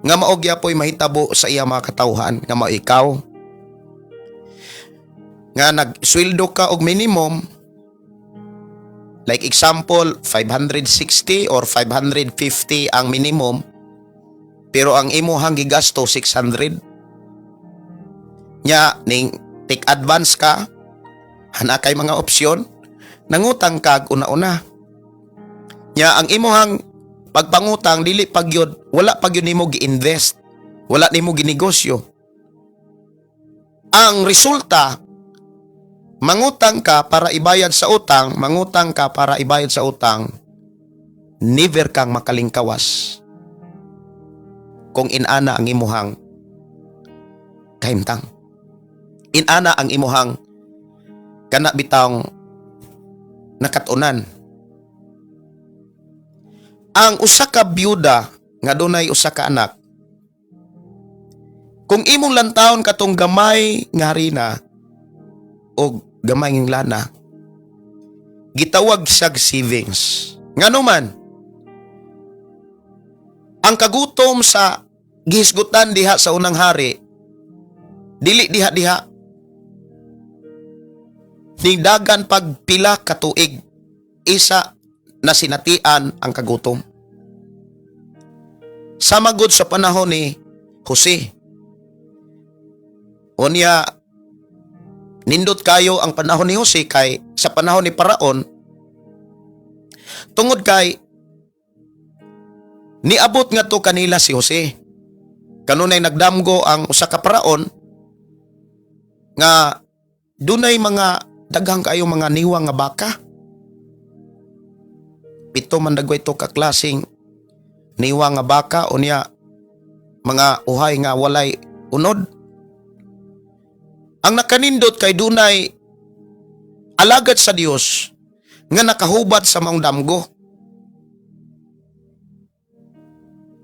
nga mao gyapoy mahitabo sa iya mga katawhan, nga mao ikaw nga nagsweldo ka og minimum, like example 560 or 550 ang minimum, pero ang imuhang gigasto 600 nya, ning take advance ka, hana kay mga opsyon, nangutang kag una-una nya. Ang imuhang pagpangutang dili pagyod, wala pagyod nimo gi-invest, wala nimo ginegosyo. Ang resulta, mangutang ka para ibayad sa utang, mangutang ka para ibayad sa utang, never kang makalingkawas kung inana ang imuhang kahimtang. Inana ang imuhang kana bitawng nakatunan. Ang usa ka byuda nga dunay usa ka anak, kung imong lantawon katong gamay nga harina o gamay ng lana, gitawag siyag savings. Ngano man, ang kagutom sa gihisgutan diha sa unang hari, dili diha-diha. Ningdagan pagpila katuig, isa na sinatian ang kagutom. Sama gud sa panahon ni Jose. Unya, nindot kayo ang panahon ni Jose kay sa panahon ni Paraon, tungod kay niabot nga to kanila si Jose. Kanunay nagdamgo ang usa ka Paraon. Nga dunay mga daghang kayo mga niwang nga baka. Pito man dagway to ka klaseng niwang nga baka, unya mga uhay nga walay unod. Ang nakanindot kay dunay alagad sa Dios nga nakahubad sa maong damgo.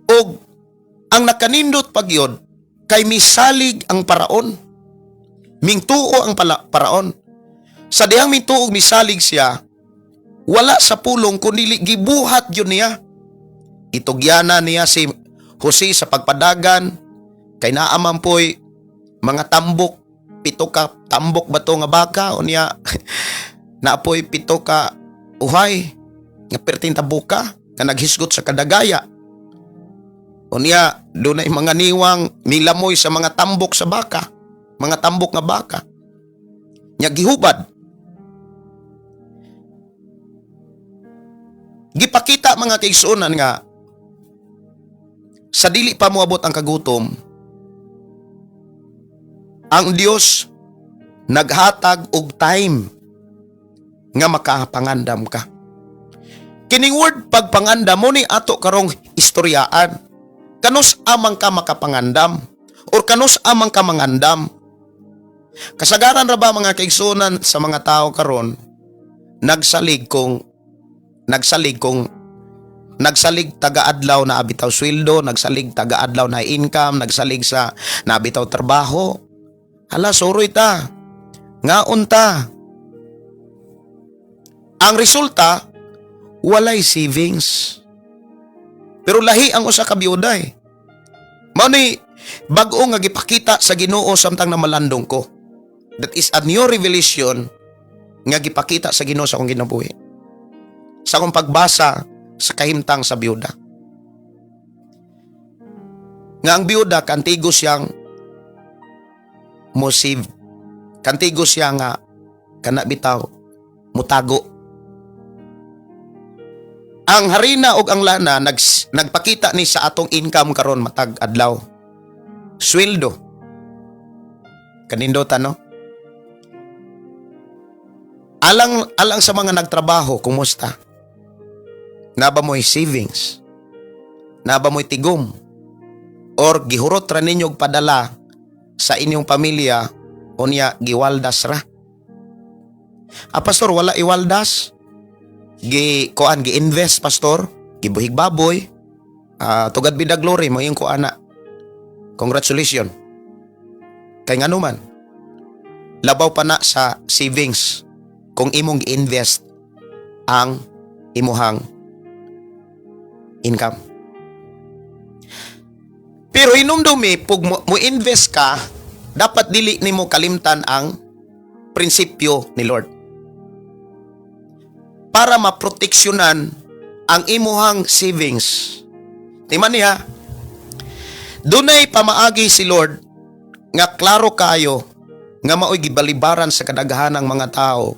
Og ang nakanindot pagyod kay misalig ang paraon. Mingtuo ang paraon. Sa dihang mingtuog misalig siya, wala sa pulong kundi gibuhat yun niya. Itugyana niya si Jose sa pagpadagan kay naaman po'y mga tambok, 7 ka tambok bato nga baka, unya naapoy 7 ka uhay nga perting tabuka nga naghisgot sa kadagaya. Unya dunay mga niwang milamoy sa mga tambok sa baka, mga tambok nga baka. Nya gihubad. Gipakita, mga kaigsuonan, nga sa dili pa moabot ang kagutom, ang Dios naghatag og time nga makapangandam ka. Kining word pagpangandam mo ni ato karong istoryaan. Kanus amang ka makapangandam or kanus amang ka mangandam? Kasagaran ra ba, mga kaigsuonan, sa mga tao karon nagsalig kung nagsalig taga-adlaw na abitaw sweldo, nagsalig taga-adlaw na income, nagsalig sa nabitaw trabaho? Hala, suroy ta. Ngaon ta. Ang resulta, walay savings. Pero lahi ang usa ka biyuda eh. Mao ni bag-o nga gipakita sa Ginoo samtang namalandong ko. That is a new revelation nga gipakita sa Ginoo sa akong kinabuhi. Sa akong pagbasa sa kahimtang sa biyuda. Nga ang biyuda kantigo siyang mo save. Kantigo siya nga kana bitaw mutago. Ang harina ug ang lana nagpakita ni sa atong income karon matag adlaw. Sweldo. Kanindota, no? Alang alang sa mga nagtrabaho, kumusta? Naa ba mo'y savings? Naa ba mo'y tigom? Or gihurot ra ninyo og padala sa inyong pamilya, unya giwaldas ra? Ah, pastor, wala iwaldas. Gi kuan, gi-invest, pastor, gibuhig baboy. Ah, to God be the glory, mo yung kuana. Congratulations. Kay ngano man, labaw pa na sa savings kung imong gi-invest ang imuhang income. Pero hinumdumi, pag mo invest ka, dapat dili nimo kalimtan ang prinsipyo ni Lord. Para maproteksyonan ang imuhang savings. Tima niya, dunay pamaagi si Lord nga klaro kayo nga maoy gibalibaran sa kadaghanang mga tao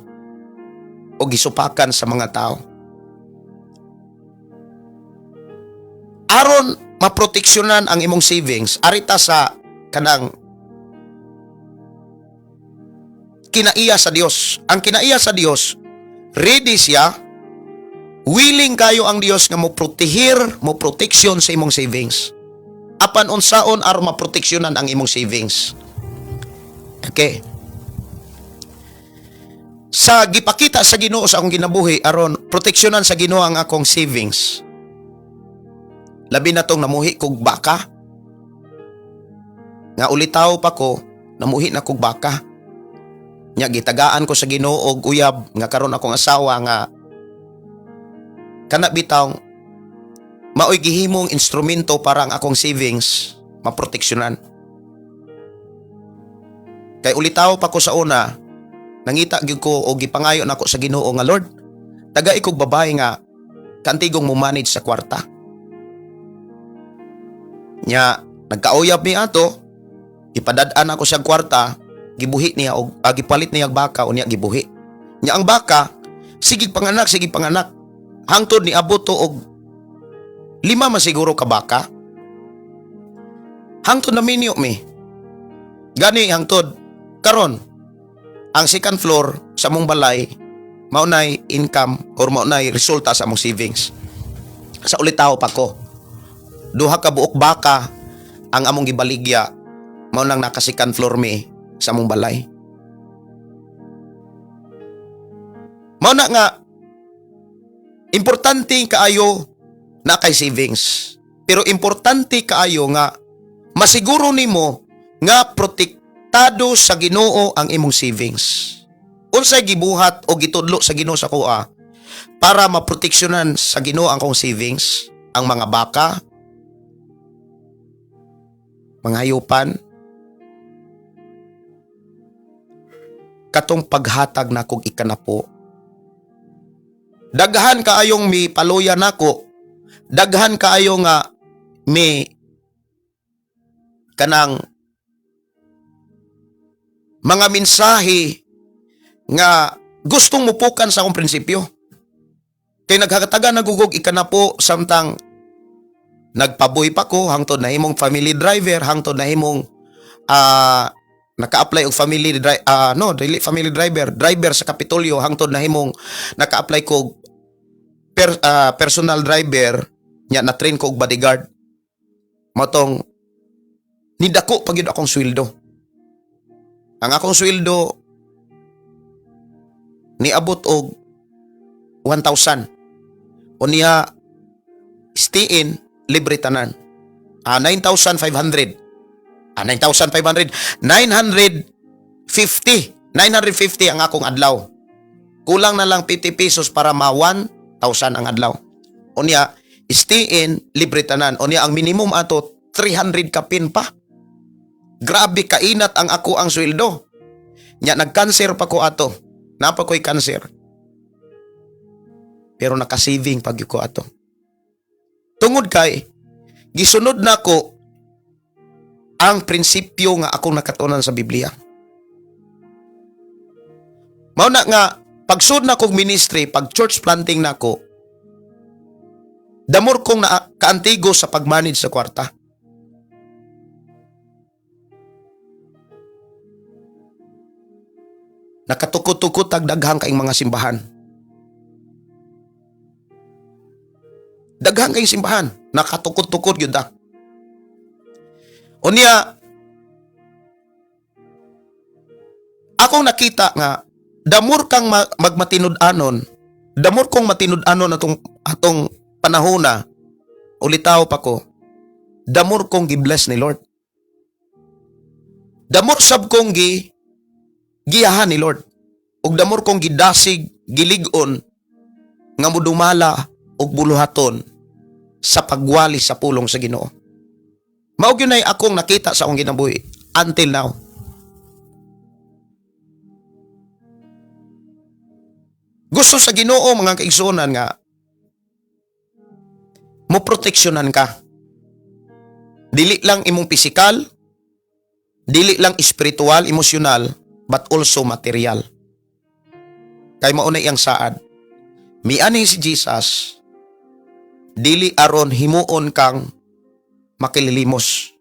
o gisupakan sa mga tao. Aron maproteksyonan ang imong savings, arita sa kanang kinaiya sa Dios. Ang kinaiya sa Dios, ready siya, willing kayo ang Dios nga mo protehir, mo proteksyon sa imong savings. Apan unsaon aron maproteksyonan ang imong savings? Okay. Sa gipakita sa Ginoo sa akong kinabuhi aron proteksyonan sa Ginoo ang akong savings. Labi na tong namuhi kog baka. Nga ulitaw pa ko, namuhi na kog baka. Nya gitagaan ko sa Ginoo og uyab nga karon akong asawa nga kana bitaw maoy gihimong instrumento para ang akong savings maproteksyonan. Kay ulitaw pa ko sa una, nangita gyud ko og gipangayo nako sa Ginoo nga, "Lord, tagai kog babae nga kantigong mo manage sa kwarta." Nya nagkauyab mi ato, ipadad-an ako siya kwarta, gibuhi niya og gipalit niya og baka, unya gibuhi. Nya ang baka sige panganak, sige panganak. Hangtod ni abot to og 5 man siguro ka baka. Hangtod na minyo mi. Gani hangtod Karon, ang second floor sa among balay mao nay income or mao nay resulta sa among savings. Sa ulitawo pa ko, duha ka buok baka ang among gibaligya, mao nang naka second floor mi sa among balay. Mao na nga importante kaayo na kay savings. Pero importante kaayo nga masiguro nimo nga protektado sa Ginoo ang imong savings. Unsay gibuhat o gitudlo sa Ginoo sa akoa para maproteksyonan sa Ginoo ang akong savings, ang mga baka, mga hayupan, katong paghatag nakog ikanapo? Daghan kaayong mi paluya nako, daghan kaayo nga mi kanang mga mensahe nga gustong mupukan sa akong prinsipyo. Kay naghatagan nagugog ikanapo samtang nagpabuhi pa ko hangtod nahimong family driver, hangtod nahimong naka-apply og family driver, no, dili family driver, driver sa Kapitolyo, hangtod nahimong naka-apply ko personal driver nya, na train ko og bodyguard. Mao tong nidako pa gyud akong sweldo. Ang akong sweldo niabot og 1,000. Unya stay in, libre tanan. 9,500. 9,500. 950. 950 ang akong adlaw. Kulang na lang 50 pesos para ma 1,000 ang adlaw. Unya, stay in, libre tanan. Unya, ang minimum ato, 300 kapin pa. Grabe kainat ang ako ang sweldo. Nya, nag-cancer pa ko ato. Naa pa ko'y cancer. Pero nakasaving pag ko ato. Tungod kay, gisunod nako ang prinsipyo nga akong nakatunan sa Biblia. Mao na nga, pagsud na kong ministry, pag church planting nako, the more kong na kaantigo sa pag-manage sa kwarta. Nakatukod-tukod tag daghang kaing mga simbahan. Daghang kaing simbahan, nakatukod-tukod gyud ta. Unya, akong nakita nga the more kang magmatinud-anon, the more kong matinud-anon atong atong panahona, ulitaw pa ko, the more kong gi-bless ni Lord. The more sab kong giyahan ni Lord. Ug the more kong gidasig, gilig-on nga mudumala og buluhaton sa pagwali sa pulong sa Ginoo. Mao gyud nay akong nakita sa akong kinabuhi until now. Gusto sa Ginoo, mga kaigsuonan, nga mo proteksyonan ka. Dili lang imong pisikal, dili lang espiritual, emosyonal, but also material. Kay mao na iyang saad. Mianhi si Jesus, dili aron himuon kang makililimos.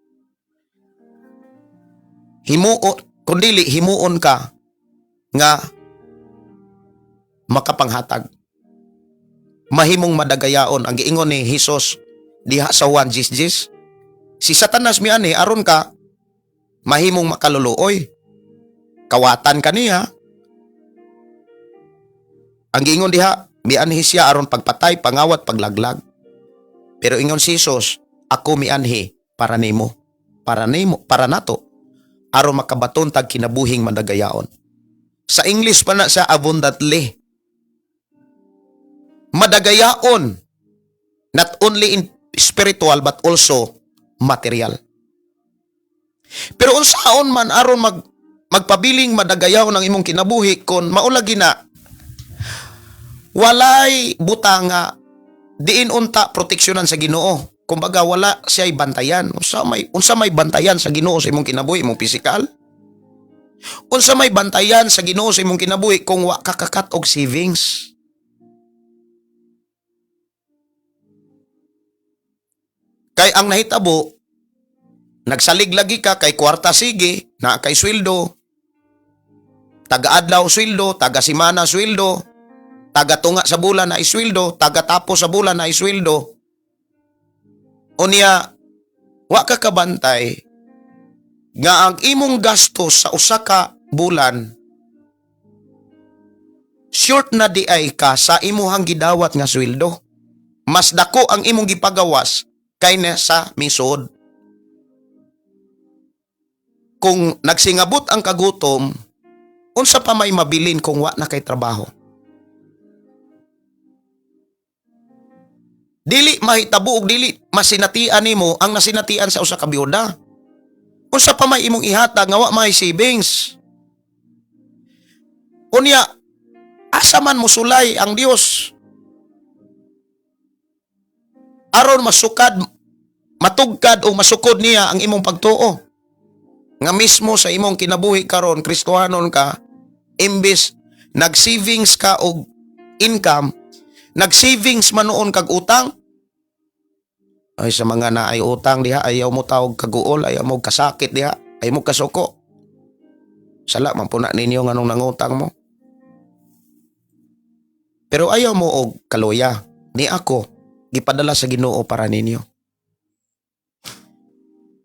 Himuon, kundili himuon ka nga makapanghatag. Mahimong madagayaon ang giingon ni Jesus diha sa Juan 10:10. Si Satanas mianhi aron ka mahimong makaluluoy. Kawatan kaniya. Ang giingon diha, mianhi siya aron pagpatay, pangawat, paglaglag. Pero ingon si Jesus, "Ako mianhi para nimo, para nimo, para nato, aron makabaton tag kinabuhing madagayaon." Sa English pa na siya, abundantly. Madagayaon not only in spiritual but also material. Pero unsaon man aron magpabiling madagayaon ang imong kinabuhi kon maulagi na walay butang nga diin unta proteksyonan sa Ginoo? Kumbaga, wala siya bantayan. Unsa may bantayan sa Ginoo sa imong kinabuhi, imong pisikal? Unsa may bantayan sa Ginoo sa imong kinabuhi kung wa ka kakat og savings? Kay ang nahitabo, nagsalig lagi ka kay kwarta sige, na kay sweldo. Taga-adlaw sweldo, taga-simana sweldo, taga-tunga sa bulan na isweldo, taga-tapos sa bulan na isweldo. Unya, wa ka kabantay nga ang imong gastos sa usa ka bulan short na di ay ka sa imuhang gidawat nga sweldo. Mas dako ang imong gipagawas kay na sa misod. Kung nagsingabot ang kagutom, unsa pa may mabilin kung wa na kay trabaho? Dili mahitabo og dili masinatian nimo ang nasinatian sa usa ka biyuda. Unsa pa may imong ihatag nga wa may savings? Unya, asa man mosulay ang Dios? Aron masukad, matugkad o masukod niya ang imong pagtuo. Nga mismo sa imong kinabuhi karon, Kristohanon ka, imbis nag-savings ka og income, nag-savings man noon kag utang. Ay, sa mga naay utang diha, ayaw mo tawag kaguol, ayaw mo kasakit diha, ayaw mo kasuko. Sala man po na ninyo nganong nangutang mo. Pero ayaw mo og kaluya. Ni ako, gipadala sa Ginoo para ninyo.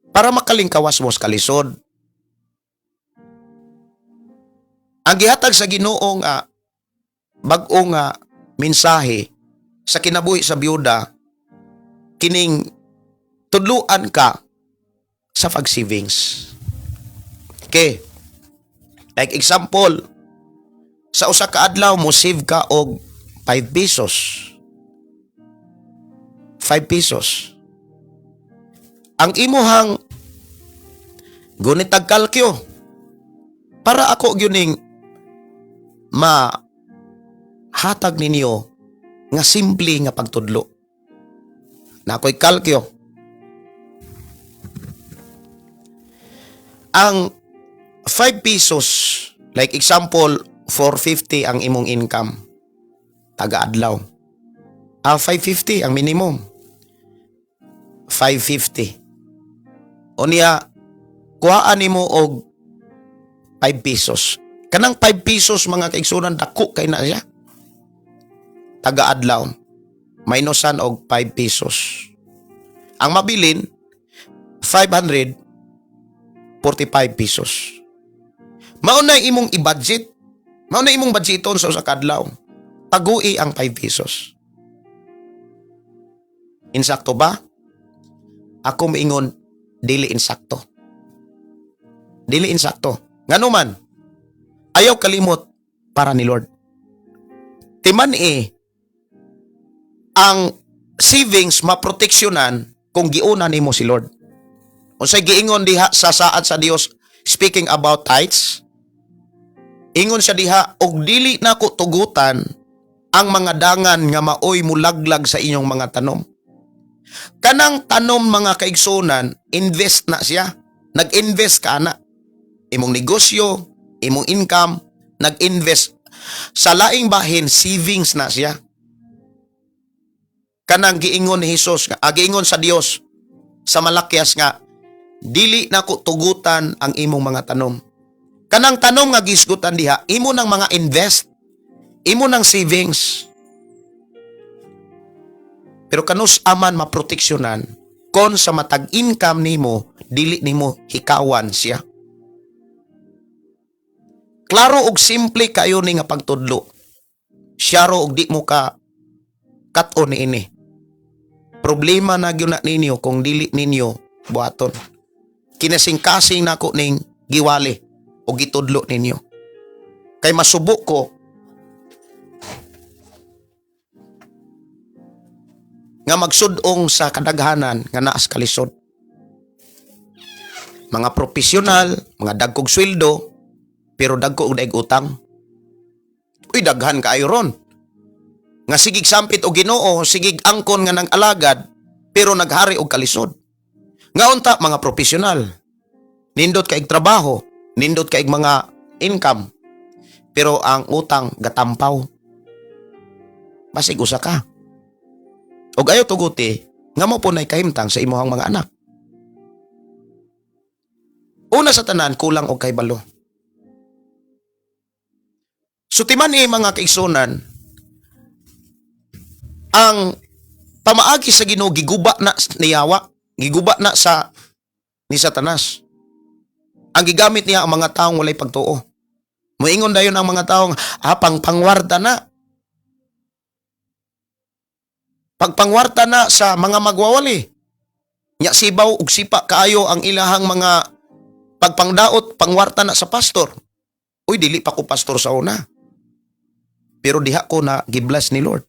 Para makalingkawas mo sa kalisod. Ang gihatag sa Ginoo nga bag-o nga mensahe sa kinabuhi sa biyuda, kining tudluan ka sa pag-savings. Okay. Like example, sa usa ka adlaw mo save ka og 5 pesos. 5 pesos. Ang imuhang gunitag kalkyo para ako gyuning ma hatag ninyo nga simple nga pagtudlo. Na ako'y kalkyo. Ang 5 pesos, like example, 450 ang imong income. Taga-adlaw. 550 ang minimum. 550. O niya, kuhaan nimo og 5 pesos. Kanang 5 pesos, mga kaigsunan, dako kay na siya. Taga-adlaw. Minusan og 5 pesos. Ang mabilin, 545 pesos. Mao na imong i-budget. Mao na imong budgeton sa usa ka adlaw. Tagui ang 5 pesos. Insakto ba? Ako miingon, dili insakto. Dili insakto. Ngano man, ayaw kalimot para ni Lord. Timan eh, ang savings maproteksyonan kung giuna nimo si Lord. Unsay giingon diha sa saad sa Dios speaking about tithes? Ingon siya diha, og dili nako tugutan ang mga dangan nga maoy mulaglag sa inyong mga tanom. Kanang tanom, mga kaigsunan, invest na siya. Nag-invest ka na. Imong negosyo, imong income, nag-invest. Sa laing bahin, savings na siya. Kanang giingon ni Jesus, giingon sa Dios sa Malakias nga, dili nako tugutan ang imong mga tanom. Kanang tanom nga gisgutan diha, imo nang mga invest, imo nang savings. Pero kanus aman maproteksyonan kon sa matag income nimo dili nimo hikawan siya. Klaro og simple kayo ni nga pagtudlo. Siyaro og di mo ka kat-on niini. Problema na gyud na ninyo kung dili ninyo buhaton. Kinasing-kasing nako ning giwali o gitudlo ninyo. Kay masubo ko nga magsudong sa kadaghanan nga naas kalisod. Mga profesional, mga dagkog sweldo, pero dagko og daig utang. Uy, daghan kaayo ron. Nga sigig sampit og Ginoo, sigig angkon nga nang alagad, pero naghari og kalisod. Nga unta mga profesional, nindot kaig trabaho, nindot kaig mga income, pero ang utang gatampaw. Basig usa ka. Og ayaw tuguti nga mo po na'y kahimtang sa imuhang mga anak. Una sa tanan, kulang og kahibalo. So timan eh, mga kaigsunan, ang pamaagi sa Ginoo giguba na niyawa, giguba na sa ni Satanas. Ang gigamit niya ang mga taong walay pagtuo. Moingon dayon ang mga taong pangwarta na. Pagpangwarta na sa mga magwawali. Nya sibaw ug sipa kaayo ang ilahang mga pagpangdaot, pangwarta na sa pastor. Uy, dili pa ko pastor sa una. Pero diha ko na gibless ni Lord.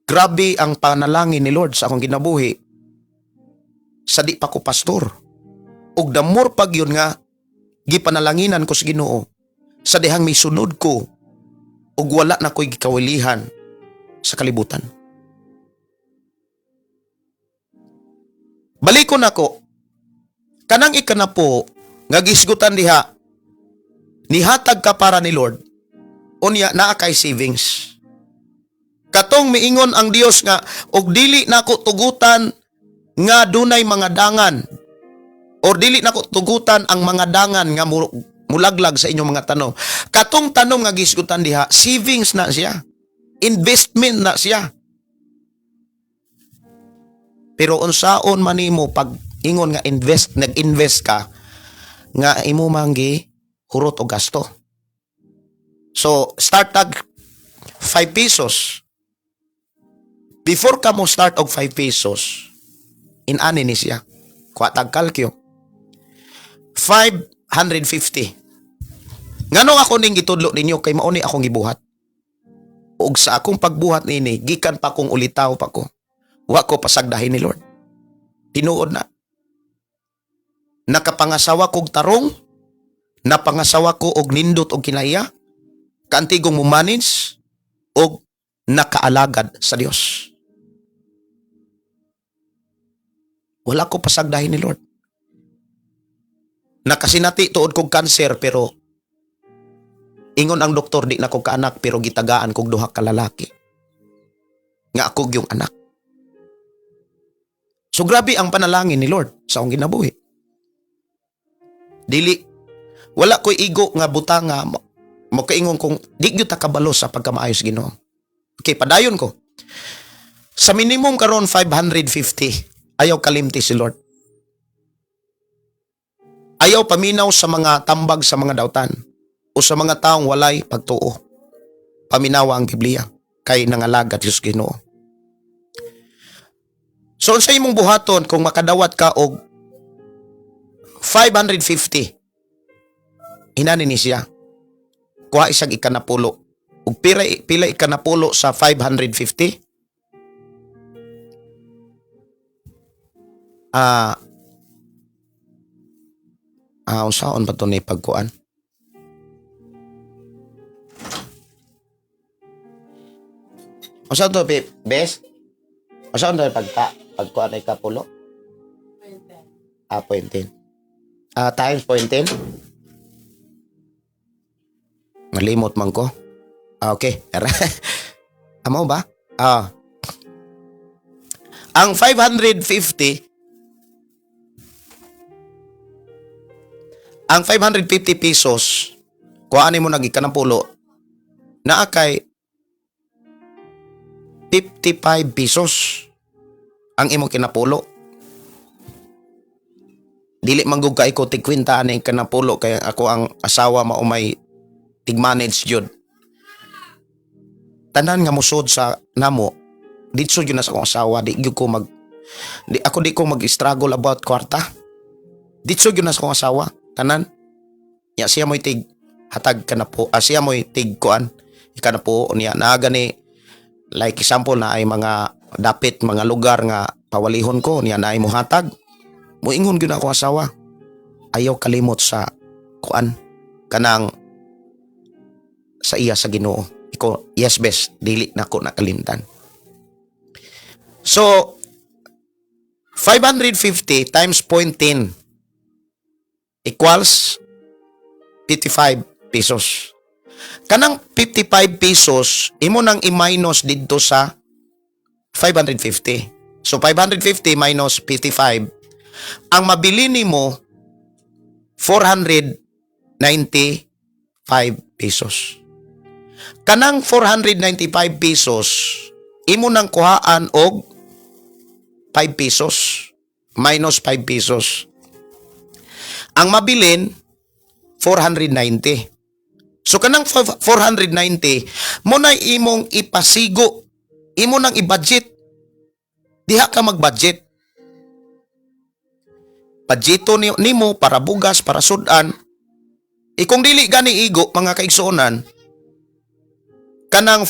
Grabe ang panalangin ni Lord sa akong kinabuhi sa di pa ko pastor. Ug the more pag yun nga gipanalanginan ko sa Ginoo sa dihang misunod ko ug wala na ko'y gikawilihan sa kalibutan. Balikon nako kanang ikanapo nga gisgutan diha, nihatag ka para ni Lord, unya naa kay savings. Katong miingon ang Dios nga og dili nako tugutan nga dunay mga dangan or dili nako tugutan ang mga dangan nga mulaglag sa inyong mga tanom. Katong tanom nga gisgutan diha, savings na siya. Investment na siya. Pero unsaon man nimo pag ingon nga invest, nag-invest ka nga imo man gi hurot og gasto. So start tag 5 pesos. Before ka mo start og 5 pesos, inani ni siya. Kuha tag kalkyo. 550. Nganong ako ning gitudlo ninyo kay mao ni akong gibuhat. Ug sa akong pagbuhat niini, gikan pa kong ulitaw pa ko. Wa ko pasagdahin ni Lord. Tinuod na. Nakapangasawa kog tarong, napangasawa ko og nindot og kinaiya, kaantigong mo manage og nakaalagad sa Dios. Wala ko pasagdahin ni Lord. Nakasinati tuod kog cancer, pero ingon ang doktor di na ko kaanak, pero gitagaan kog duha ka lalaki. Nga ako yung anak. So grabe ang panalangin ni Lord sa akong ginabuhi. Dili, wala ko'y igo nga butang nga mo kaingon kung di gyud ta kabalo sa pagkamaayos Ginoo. Okay, padayon ko. Sa minimum karon 550, ayaw kalimti si Lord. Ayaw paminaw sa mga tambag sa mga dautan o sa mga taong walay pagtuo. Paminawa ang Biblia kay nangalagad Diyos Ginoo. So unsa imong buhaton kung makadawat ka og 550? Hinani ni siya. Kuha isang ikanapulo. Ug pila, pila ikanapulo sa 550? Unsaon ba to ni pagkuan? Unsaon to, bes? Unsaon to pagkuan ay kapulo? Point 10. Times point 10? Malimot man ko. Okay. Amo ba? Ang 550, ang 550 pesos, kuhaan mo nag ikanapulo, naa kay 55 pesos ang imong kinapulo. Dili man gud kay ko tigkwenta ani kanapulo kay ako ang asawa mao may tig-manage jud. Tanan nga musod sa namo, ditso jud na sa akong asawa, di gyud ko mag di ako di ko mag-struggle about kwarta. Ditso gyud na sa akong asawa, tanan. Ya siya mo'y tig hatag ka na po, siya mo'y tig kuan ikanapo niya naa gani, like example na ay mga dapit mga lugar nga pawalihon ko niya na ay muhatag, moingon gyud ako asawa, ayaw kalimot sa kuan kanang sa iya sa Ginoo. Iko, yes best, dili nako nakalimtan. So 550 times 0.10 equals 55 pesos. Kanang 55 pesos imo nang i-minus didto sa 550. So 550 minus 55, ang mabili nimo 425. pesos. Kanang 495 pesos, imo nang kuhaan og 5 pesos, minus 5 pesos. Ang mabilin 490. So kanang 490 mo na imong ipasigo, imo nang i-budget. Diha ka mag-budget. Budgeto nimo para bugas, para sudan. E kung dili gani igo, mga kaigsuonan, kanang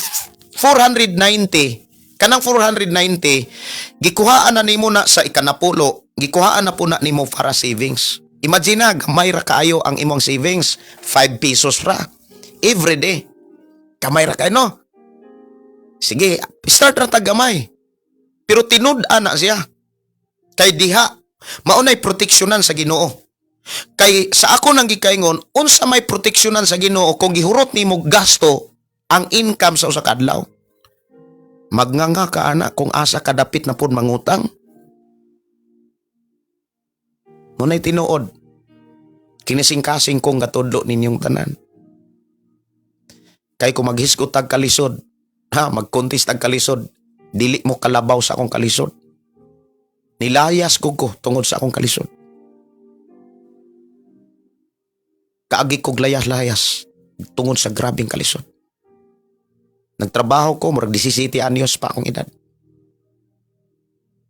490, kanang 490 gikuhaan na nimo na sa ikanapulo, gikuhaan na po na nimo para savings. Imagine na, gamay ra kaayo ang imong savings, 5 pesos ra every day. Gamay ra kaayo, no? Sige, start ra tag gamay. Pero tinud-an na siya. Kay diha, maunay proteksyonan sa Ginoo. Kay sa ako nang gikaingon, unsa may proteksyonan sa Ginoo kung gihurot nimo gasto ang income sa usa ka adlaw? Magnganga ka ana kung asa ka dapit na pud mangutang. Muna'y tinuod. Kinising-kasing kong gatudlo ninyong tanan. Kay kung maghisgot tag kalisod, ha, magkontis tag kalisod, dili mo kalabaw sa akong kalisod. Nilayas ko tungod sa akong kalisod. Kaagi kog layas-layas tungod sa grabeng kalisod. Nagtrabaho ko, murag 17 anyos pa akong edad.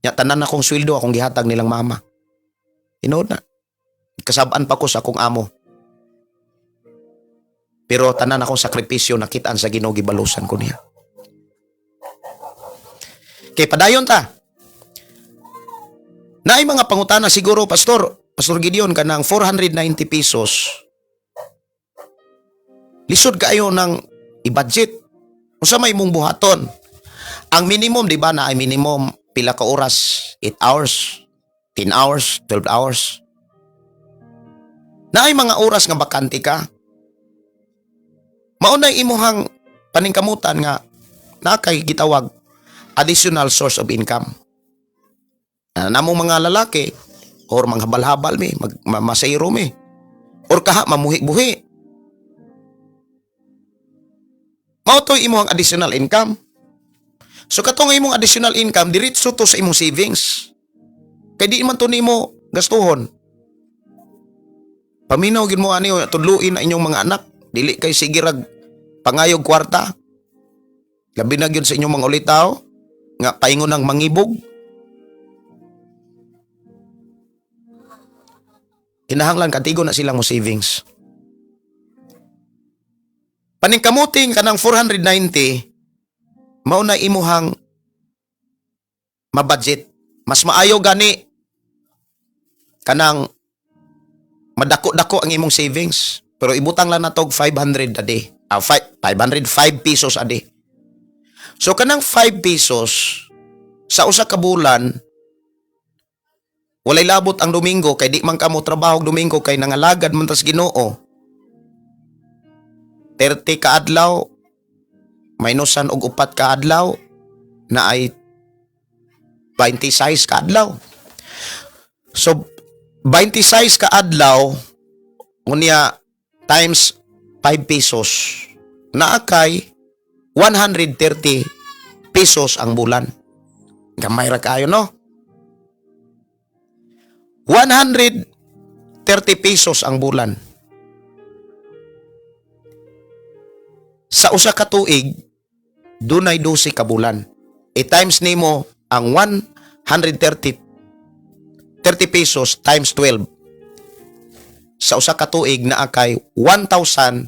Nya tanan akong sweldo akong gihatag nilang mama. Tinuod na. Kasab-an pa ko sa akong amo. Pero tanan akong sakripisyo nakitaan sa Ginoo, gibalusan ko niya. Kay padayon ta. Naay mga pangutana siguro, Pastor, Pastor Gideon, kanang 490 pesos. Lisod kaayo ng i-budget. Unsa may imong buhaton? Ang minimum, di ba, na ay minimum pila ka oras? 8 hours, 10 hours, 12 hours. Naay mga oras nga bakante ka. Maunay imuhang paningkamutan nga naa kay gitawag additional source of income. Namong mga lalaki or mga habal-habal mi, masayro mi, or kaha mamuhi-buhi. Mao to'y imong additional income. So katong imong additional income diretso to sa imong savings. Kay di man to nimo gastuhon. Paminaw gid mo ani, tudluin na inyong mga anak, dili kay sige rag pangayog kwarta. Labi na gyud sa inyong mga ulitaw nga paingon ng mangibog. Kinahanglan katigo na silang mo savings. Paningkamuting kanang 490 mao na imuhang mabudget. Mas maayo gani kanang madako-dako ang imong savings. Pero ibutang lang natog 500 a day. 505 pesos a day. So kanang 5 pesos sa usa ka bulan, walay labot ang Domingo kay di man kamo trabaho og Domingo kay nangalagad man tas Ginoo. 30 ka adlaw minusan og 4 ka adlaw na ay 26 ka adlaw. So 26 ka adlaw unya times 5 pesos naa kay 130 pesos ang bulan. Gamay ra kaayo, no? 130 pesos ang bulan. Sa usa ka tuig, dunay 12 ka bulan. I-times nimo ang 130 30 pesos times 12. Sa usa ka tuig naa kay 1,560.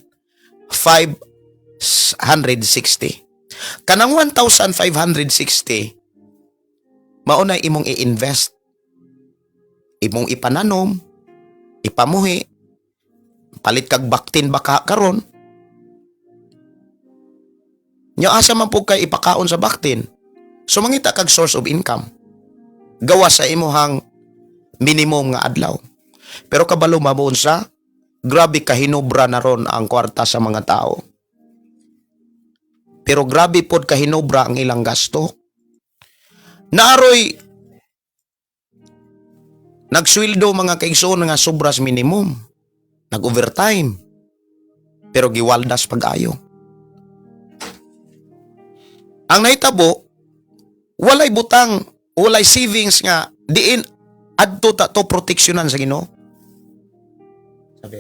Kanang 1,560 mao na imong i-invest. Imong ipananom, ipamuhi, palit kag baktin baka karon. Nya asa man pud kay ipakaon sa baktin? So mangita kag source of income. Gawa sa imuhang minimum nga adlaw. Pero kabalo mabuon sa grabe kahinobra na ron ang kwarta sa mga tao. Pero grabe pod kahinobra ang ilang gasto. Naaroy nagsweldo, mga kaigsoon, nga sobras minimum. Nag-overtime. Pero giwaldas pag-ayo. Ang nahitabo, walay butang, walay savings nga diin adto ta to proteksyonan sa Ginoo. Sabi.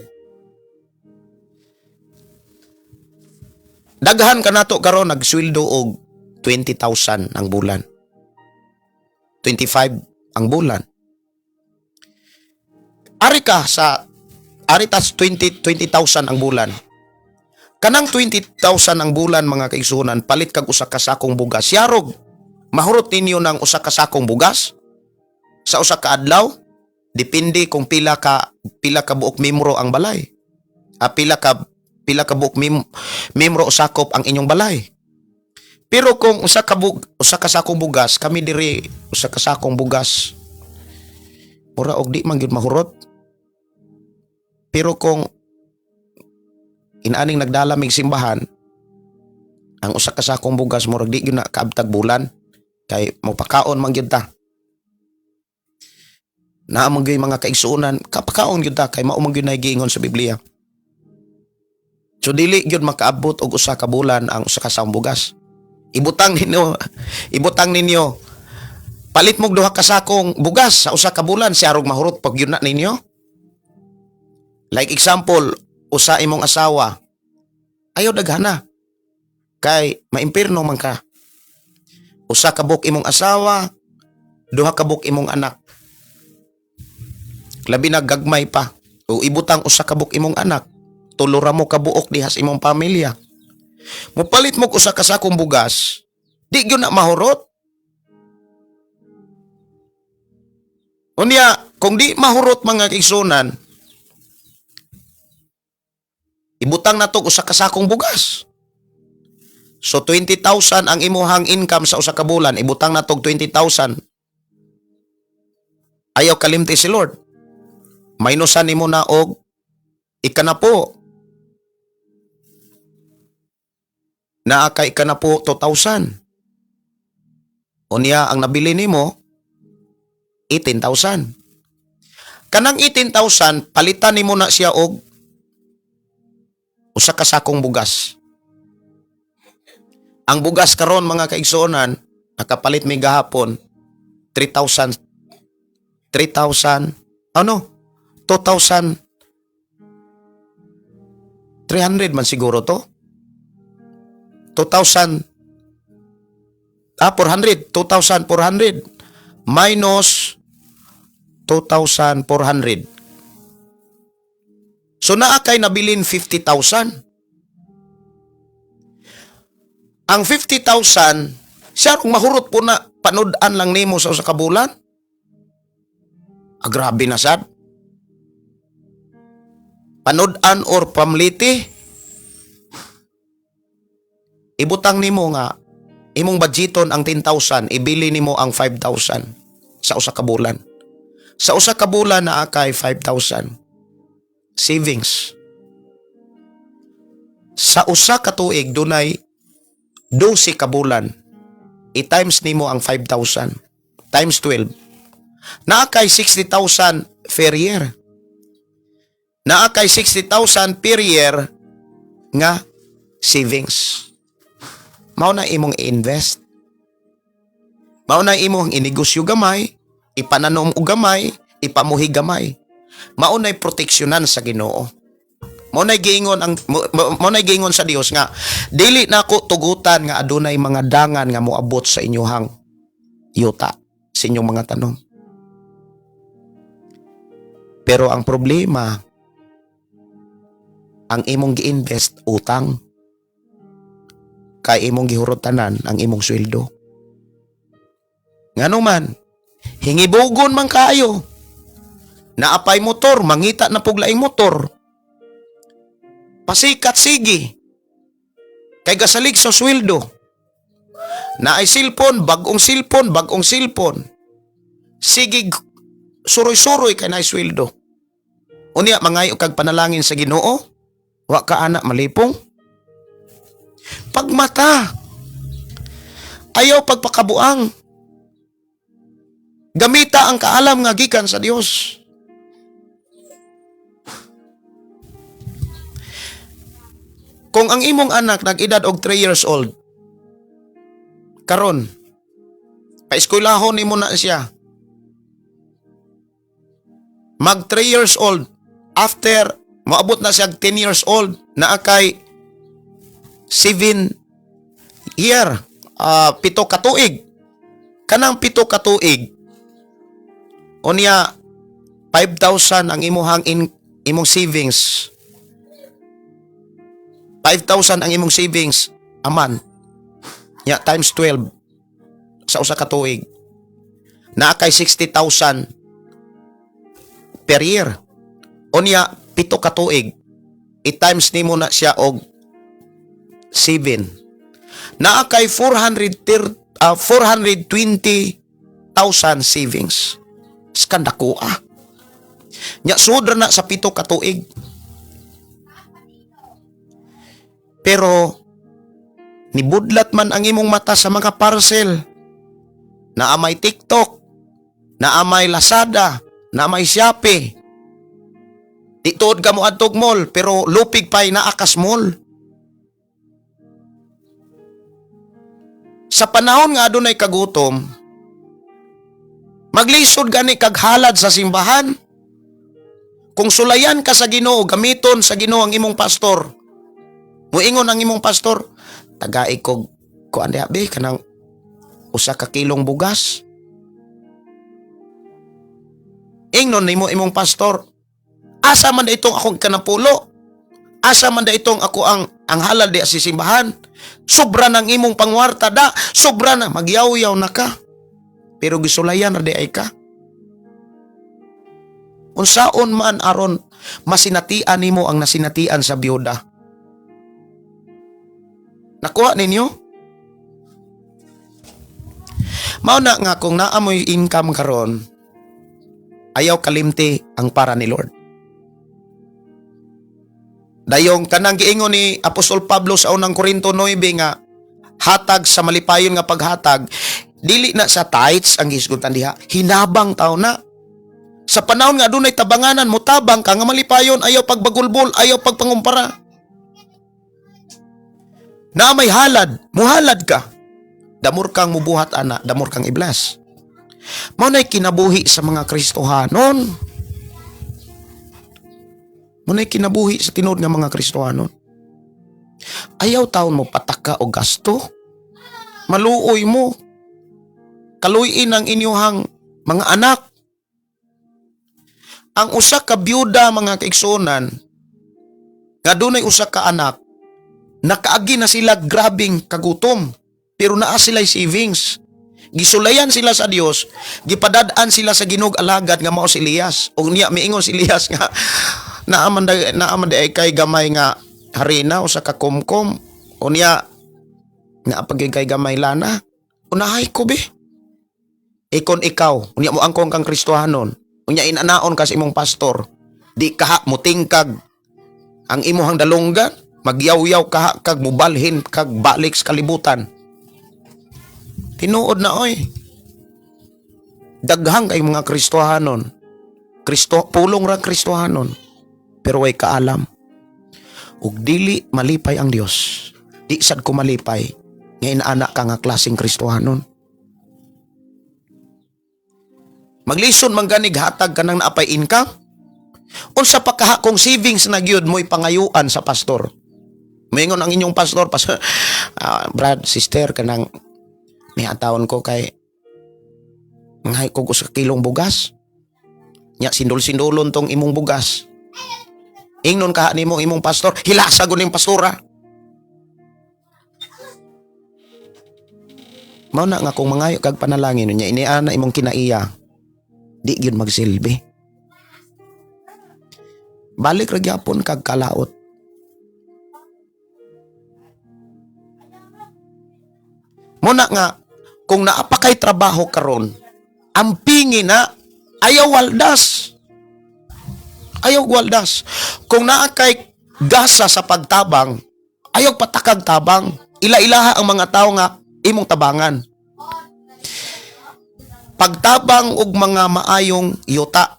Daghan kanato karon nagsweldo og 20,000 ang bulan. 25 ang bulan. Ari ka sa ari tas 20 20,000 ang bulan. Kanang 20,000 ang bulan, mga kaigsuonan, palit kag usa ka sakong bugas. Yarog, mahurot ninyo ng usa ka sakong bugas sa usa ka adlaw, depende kung pila ka buok membro ang balay. Ah, pila ka buok membro o sakop ang inyong balay. Pero kung usa ka sakong bugas, kami diri usa ka sakong bugas, mura og di man gyud mahurot. Pero kung inaaning nagdala mig simbahan, ang usa ka sakong bugas murag di gyud na kaabtag bulan kay mopakaon man gyud ta. Naa man gyud mga kaigsuonan, kapakaon gyud ta kay mao man gyud nay giingon sa Biblia. So dili gyud makaabot og usa ka bulan ang usa ka sakong bugas. Ibutang ninyo palit mo duha ka sakong bugas sa usa ka bulan, siya rog mahurot pag yun na ninyo. Like example, usa imong asawa, ayaw daghana kay maimpirno man ka. Usa ka buok imong asawa, duha ka buok imong anak. Labi na gagmay pa. O ibutang usa ka buok imong anak, tulo ra mo ka buok diha sa imong pamilya. Mupalit mo usa ka sakong bugas, di gyud na mahurot. Unya, kung di mahurot, mga kaigsuonan, ibutang na to usa ka sakong bugas. So 20,000 ang imuhang income sa usa ka bulan, ibutang na tog 20,000. Ayaw kalimti si Lord. Minusan nimo na og ikanapo. Naa kay ikanapo 2,000. Unya ang nabili nimo 18,000. Kanang 18,000 palitan nimo na siya og usa ka sakong bugas. Ang bugas karon, mga kaigsuonan, nakapalit mi gahapon 3,000, 3,000, ano, 2,300 man siguro to. 2,000, ah, 400, 2,400 minus 2,400. So naa kay nabilin 50,000. Ang 50,000, siya kung mahurot po na panud-an lang nimo sa usa ka bulan. Ah, grabe na sad. Panud-an or pamliti. Ibutang nimo nga imong budgeton ang 10,000, ibili nimo ang 5,000 sa usa ka bulan. Sa usa ka bulan naa kay 5,000 savings. Sa usa ka tuig dunay 12 ka bulan. I-times nimo ang 5,000 times 12. Naa kay 60,000 per year. Naa kay 60,000 per year nga savings. Mao na imong i-invest. Mao na imong inegosyo gamay, ipananom og gamay, ipamuhi gamay. Mao na'y proteksyonan sa Ginoo. Mao na'y giingon sa Dios nga dili nako tugutan nga adunay mga dangan nga moabot sa inyohang yuta, sa inyong mga tanom. Pero ang problema, ang imong gi-invest utang kay imong gihurot tanan ang imong sweldo. Ngano man, hingibugon man kaayo. Naapay motor, mangita na pug laing motor. Pasikat sige. Kay gasalig sa sweldo. Naay cellphone, bagong cellphone, bagong cellphone. Sige, suroy-suroy kay naay sweldo. Unya mangayo kag panalangin sa Ginoo, wa ka ana malipong. Pagmata. Ayaw pagpakabuang. Gamita ang kaalam nga gikan sa Dios. Kung ang imong anak nag-edad og 3 years old, karon, paeskwelahon nimo na siya. Mag 3 years old, after moabot na siya 10 years old, naa kay 7 year, 7 ka tuig. Kanang 7 ka tuig, unya 5,000 ang imuhang imong savings. 5,000 ang imong savings a month. Ya, times 12 sa usa ka tuig. Naa kay 60,000 per year. Unya 7 ka tuig. I-times nimo na siya og 7. Naa kay 430 420,000 savings. Skandako ah. Nya sudra na sa 7 ka tuig. Pero nibudlat man ang imong mata sa mga parcel. Naa may TikTok, naa may Lazada, naa may Shopee. Di tuod ka mo adtog mall, pero lupig pa'y naa kas mall. Sa panahon nga adunay kagutom, maglisod gani kag halad sa simbahan. Kung sulayan ka sa Ginoo, gamiton sa Ginoo ang imong pastor. Muingon ang imong pastor, tagai kog kuan diha be kanang 1 ka kilong bugas. Ingnon nimo imong pastor, asa man da itong akong kanapulo? Asa man da itong ako ang halal diha sa simbahan? Sobra ng imong pangwarta da, sobra na, magyaw-yaw na ka. Pero gisulayan ra di ay ka. Unsaon man aron masinatian nimo ang nasinatian sa biyuda? Nakuha ninyo? Mao na nga kung naa mo'y income karon, ayaw kalimti ang para ni Lord. Dayong kanang giingon ni Apostol Pablo sa unang Korinto 9 nga hatag sa malipayon nga paghatag, dili na sa tithes ang gihisgutan diha, hinabang taw na. Sa panahon nga adunay tabanganan, motabang ka nga malipayon, ayaw pagbagulbol, ayaw pagpangumpara. Na may halad, muhalad ka. Damor kang mubuhat ana, damor kang iblas. Mao na'y kinabuhi sa mga Kristohanon. Mao na'y kinabuhi sa tinuod nga mga Kristohanon. Ayaw taon mo pataka o gasto. Maluoy mo. Kaluyin ang inyuhang mga anak. Ang usa ka byuda, mga kaigsuonan, nga dunay usa ka anak, nakaagi na sila grabing kagutom, pero naa sila savings. Gisulayan sila sa Dios, gipadad-an sila sa Ginoo alagad nga mao si Elias. Og niya miingon si Elias nga naa man di ay kay gamay nga harina, usa ka kumkum. Unya naa pa gyud kay gamay lana. Unahay ko be. Ikon ikaw, unya mo angkong kang Kristohanon. Unya inanaon ka sa imong pastor. Di kaha mutingkag ang imuhang dalunggan, magyaw-yaw kaha kag mubalhin kag balik sa kalibutan. Tinuod na oy. Daghang kay mga Kristohanon. Kristo pulong ra Kristohanon. Pero way kaalam. Ug dili malipay ang Dios. Di sad ko malipay nga inaana ka nga klaseng Kristohanon. Maglison man ganig hatag ka nang naapay income. Unsa pa kaha kung savings na gyud mo'y pangayuan sa pastor. Moingon ang inyong pastor, pastor, brad, sister, kanang nihatawon ko kay manghay ko 1 kilong bugas. Nya sindol-sindolon tong imong bugas. Ingnon kaha nimo imong pastor, hilasa gud ning pastora. Mao na nga kung mangayo kag panalangin niya iniana imong kinaiya, di gyud magsilbi. Balik ra gyapon kag kalaot. Muna nga kung naa pa kay trabaho karon, ampingi na, ayaw waldas. Ayaw waldas. Kung naa kay gasa sa pagtabang, ayaw patakag tabang. Ila-ilaha ang mga tao nga imong tabangan. Pagtabang og mga maayong yuta.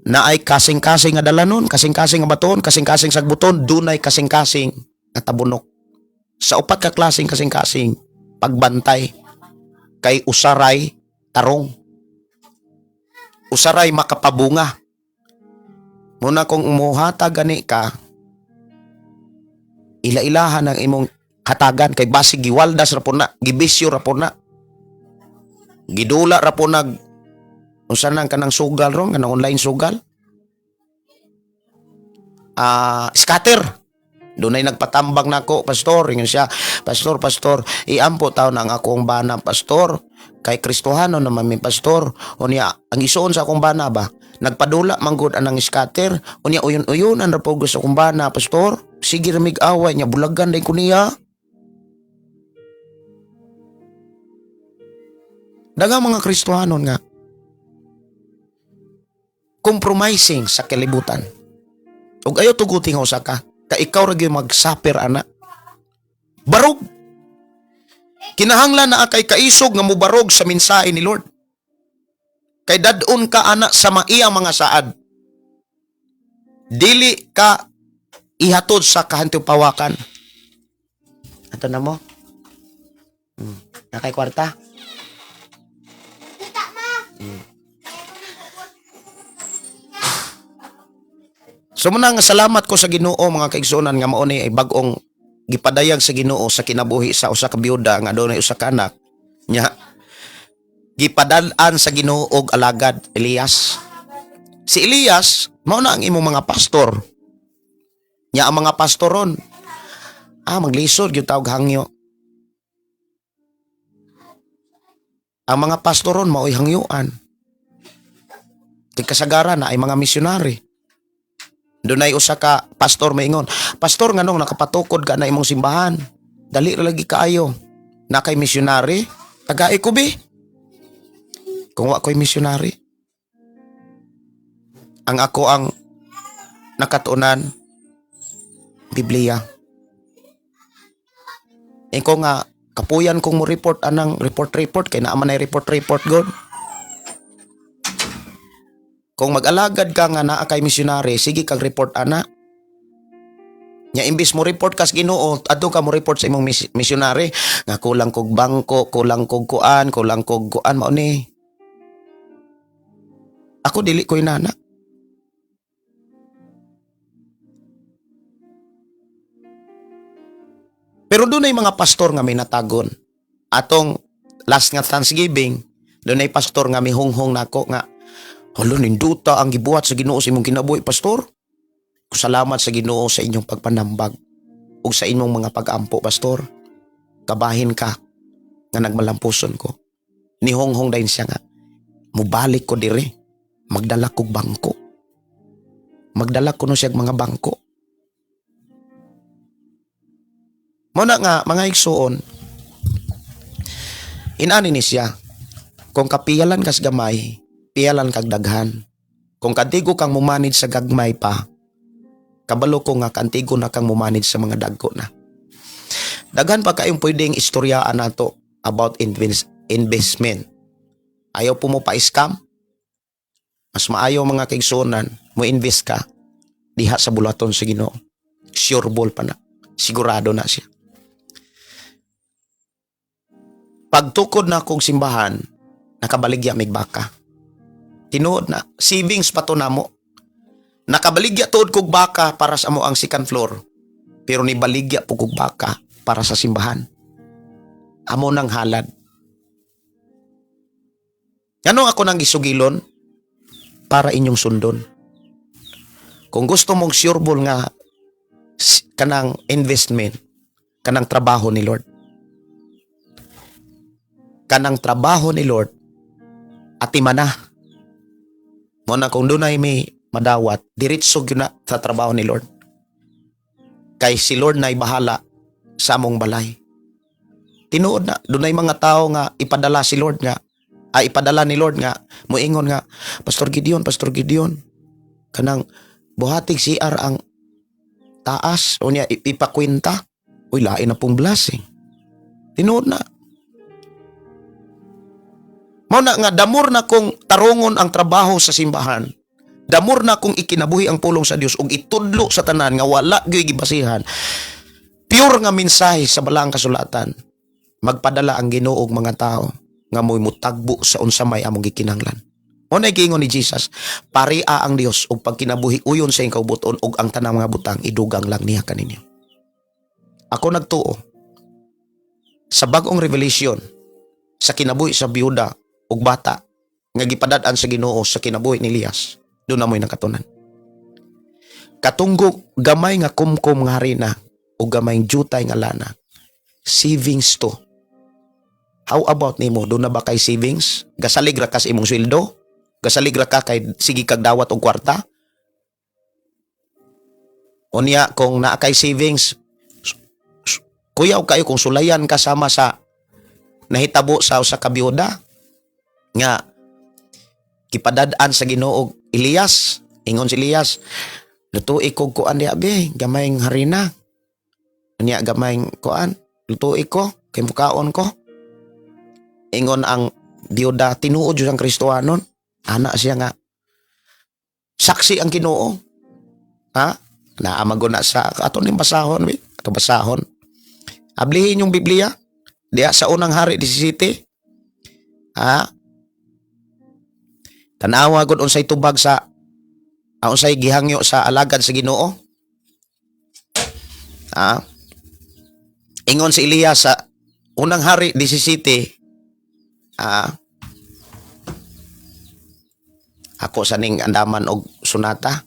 Naay kasing-kasing nga dalanon, kasing-kasing nga baton, kasing-kasing sagbuton, dunay kasing-kasing nga tabunok. Sa upat ka klaseng kasing-kasing, pagbantay kay usaray tarong. Usaray makapabunga. Muna kung umuhatag gani ka, ila-ilahan ang imong hatagan kay basig giwaldas ra po na, gibisyo ra po na. Gidula ra po nag unsa nang kanang sugal ron, kanang online sugal. Ah, scatter. Dunay nagpatambang nako, pastor, ingon siya, "Pastor, pastor, iampo taon ang akong bana, pastor. Kay Kristohano naman mi, pastor. Unya, ang isuon sa akong bana ba? Nagpadula manggod anang scatter. Unya uyon-uyonan ra po sa akong bana, pastor. Sige ra mig away niya, bulagan day ko niya." Daghang mga Kristohanon nga compromising sa kalibutan. Ug ayo tuguti nga usa ka, ka ikaw ra gyud magsuffer ana. Barog. Kinahanglan naa kay kaisog nga mubarog sa mensahe ni Lord. Kay dad-on ka ana sa maiyang mga saad. Dili ka ihatod sa kahantipawakan. Ato na mo. Nakay kwarta. So muna nga salamat ko sa Ginoo, mga kaigsuonan, nga mao ni ay bag-ong gipadayag sa Ginoo sa kinabuhi sa usa ka biyuda nga adunay usa ka anak nya gipadal-an sa Ginoo og alagad, Elias. Si Elias mao na ang imong mga pastor. Nya ang mga pastoron maglisod gyud tawag hangyo. Ang mga pastoron mao'y hangyuan. Kay kasagaran na ay mga misyonary. Dunay usa ka pastor maingon, "Pastor, nganong nakapatukod ka na imong simbahan? Dali ra lagi kaayo. Na kay misyonary? Tagai ko bi. Kung wa ko'y misyonary. Ang ako ang nakatuonan, Biblia." Iko nga kapuyan kong mo report anang report report kay naa man ay report report god. Kung mag-alagad ka nga naa kay misyonary, sige kag report ana. Nya imbis mo report kas Ginoo, adto ka mo report sa imong misyonary nga kulang kog bangko, kulang kog kuan, kulang kog kuan mao ni. Ako dili ko inana. Pero dunay mga pastor nga may natagon. Atong last nga Thanksgiving, dunay pastor nga mihunghong nako nga, "Hala, ninduta ang gibuhat sa Ginoo sa imong kinabuhi, pastor. Salamat sa Ginoo sa inyong pagpanambag ug sa inyong mga pag-ampo, pastor. Kabahin ka nga nagmalampuson ko." Nihonghong dayon siya nga, "Mubalik ko dire, magdala kog bangko." Magdala ko no siya mga bangko. Muna nga, mga igsuon, inani ni siya, kung kapiyalan kas gamay, piyalan kag daghan. Kung kantigo kang mumanage sa gagmay pa, kabalo ko nga kantigo na kang mumanage sa mga dagko na. Daghan pa kayong pwedeng istoryaan nato about investment. Ayaw po mo pa-scam? Mas maayo, mga kaigsuonan, mo invest ka diha sa bulaton sa Ginoo. Sure ball pa na. Sigurado na siya. Pagtukod na kong simbahan, nakabaligya mig baka. Tinuod na, savings pa to namo. Nakabaligya tuod kog baka para sa amo ang second floor. Pero nibaligya po kog baka para sa simbahan. Amo nang halad. Ano ako nang gisugilon? Para inyong sundon. Kung gusto mong sureball nga kanang investment, kanang trabaho ni Lord. Kanang trabaho ni Lord, atima na. Mo na kung dunay may madawat, diretso gyud na sa trabaho ni Lord. Kay si Lord na'y bahala sa among balay. Tinuod na, dunay mga tao nga ipadala si Lord nga, ay ipadala ni Lord nga, muingon nga, "Pastor Gideon, Pastor Gideon, kanang buhatig CR ang taas," o niya ipakwenta. Uy, lain na pong blessing. Tinuod na. Mao na nga damor na kong tarungon ang trabaho sa simbahan. The more na kung ikinabuhi ang pulong sa Dios ug itudlo sa tanan nga wala gyud gibasihan, pure nga mensahe sa balaang kasulatan, magpadala ang Ginoo og mga tao nga mo'y mutagbo sa unsa may among gikinahanglan. Mao na giingon ni Jesus, paria ang Dios ug pagkinabuhi uyon sa iyang kaubuton ug ang tanang mga butang idugang lang niya kaninyo. Ako nagtuo sa bag-ong revelation sa kinabuhi sa biyuda ug bata nga gipadad-an sa Ginoo sa kinabuhi ni Elias, duna mo'y nakatunan. Katunggong gamay nga kumkum nga harina o gamay jutay nga lana. Savings to. How about nimo? Duna ba kay savings? Gasalig ra ka sa imong sweldo? Gasalig ra ka kay sige kag dawat og kwarta? Unya kung naa kay savings, kuyaw kayo kung sulayan ka sama sa nahitabo sa usa ka biyuda nga gipadad-an sa Ginoo Elias. Ingon si Elias, "Lutuoi ko kuan diha be, gamayng harina. Unya gamayng kuan, lutuoi ko kay mukaon ko." Ingon ang biyuda, tinuod jud ang Kristohanon. Ana siya nga saksi ang Ginoo. Ha? Naamago na sa ato ning basahon, be. Ato basahon. Ablihin yung Biblia diha sa Unang Hari 17. Ha? Tanawa gud unsay tubag sa unsay gihangyo sa alagad sa Ginoo. Ha? Ingon si Elias sa Unang Hari 17. Ako sa ning andaman og sunata.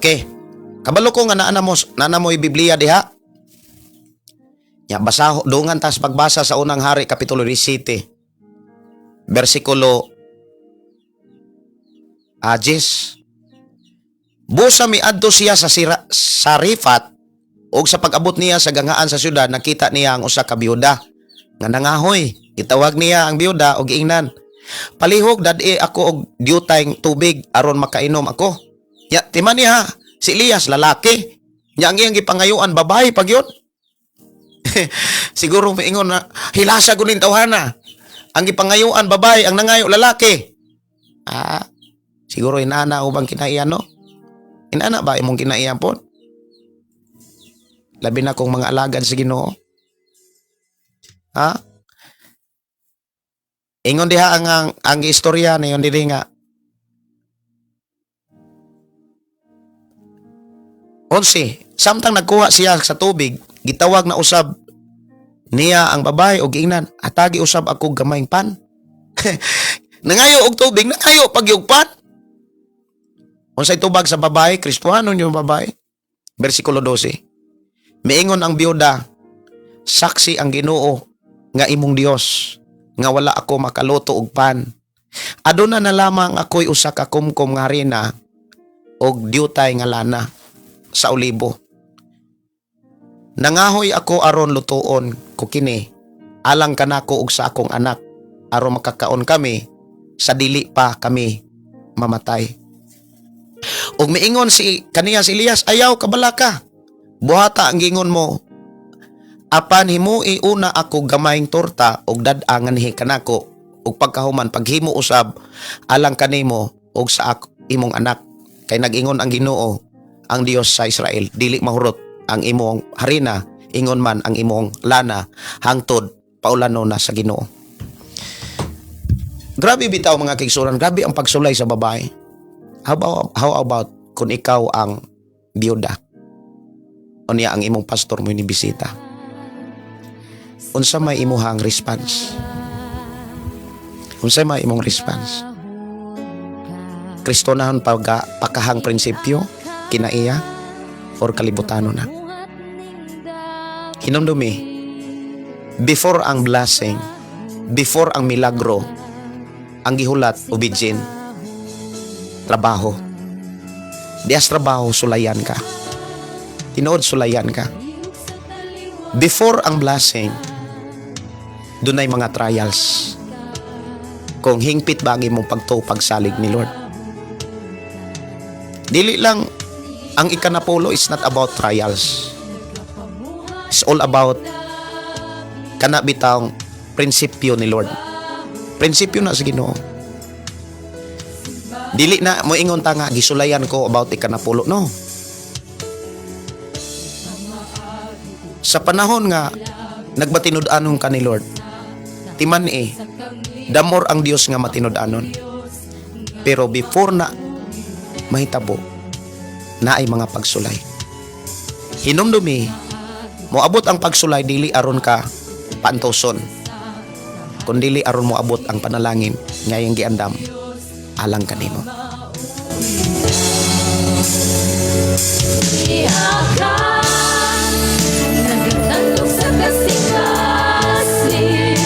Okay. Kabalo ko nga naa na mo Biblia diha. Ya basaho dungan tas pagbasa sa Unang Hari kapitulo 17. Bersikulo 10. Busa miadto siya sa Sarifat ug sa pag-abot niya sa gangaan sa syudad, nakita niya ang usa ka biyuda nga nangahoy. Gitawag niya ang biyuda og giingnan, "Palihog dad-i ako og diutay tubig aron makainom ako." Ya, timan niya si Elias lalaki. Nya ang iyang gipangayuan babae pag yun. Siguro miingon na hilasa gunin tawhana. Ang gipangayuan babae, ang nangayo lalaki. Ah, siguro inana ubang kinaiyan, no? Inana ba imong kinaiyan po? Labi na kung mga alagad sa Ginoo. Ha? Ingon diha ang istorya niyon diri nga 11. Samtang nagkuha siya sa tubig, gitawag na usab niya ang babae og giingnan, "Atagi usab ako gamayng pan." Nangayo og tubig, nangayo pagyug pan. Unsay tubag sa babae? Kristohanon yung babae. Bersikulo 12. Miingon ang biyuda, "Saksi ang Ginoo nga imong Dios nga wala ako makaluto og pan. Aduna na lamang ako'y usa ka kumkum nga harina og diutay nga lana sa olibo. Nangahoy ako aron lutuon ko kini alang kanako ug sa akong anak aron makakaon kami sa dili pa kami mamatay." Ug miingon si kaniya si Elias, "Ayaw kabalaka. Buhata ang gingon mo. Apan himui una ako gamayng torta ug dad-a nganhi kanako ug pagkahuman paghimo usab alang kanimo ug sa imong anak, kay nag-ingon ang Ginoo ang Dios sa Israel, dili mahurot ang imong harina ingon man ang imong lana hangtod paulano na sa Ginoo." Grabe bitaw, mga kaigsuonan, grabe ang pagsulay sa babae. How about kung ikaw ang biyuda? Unya ang imong pastor mo ni bisita. Unsa may imuhang response? Unsa may imong response? Kristonahon paga pakahang prinsipyo kinaiya or kalibutano na? Hinumdumi, before ang blessing, before ang milagro, ang gihulat obedient, trabaho. Dias trabaho, sulayan ka. Tinuod, sulayan ka. Before ang blessing, dunay mga trials. Kung hingpit ba ang imong pagtuo, pagsalig ni Lord. Dili lang ang ikanapulo is not about trials. It's all about kana bitawng prinsipyo ni Lord. Prinsipyo na sa Ginoo. Dili na mo ingon ta nga gisulayan ko about ikanapulo. No. Sa panahon nga nagmatinud-anon ka ni Lord, timan eh, the more ang Dios nga matinud-anon. Pero before na mahitabo, na ay mga pagsulay. Hinumdumi, moabot ang pagsulay dili aron ka paantoson, kundili aron moabot ang panalangin nga iyang giandam alang kanimo. Ihakan, nagatandog sa kasing-kasing,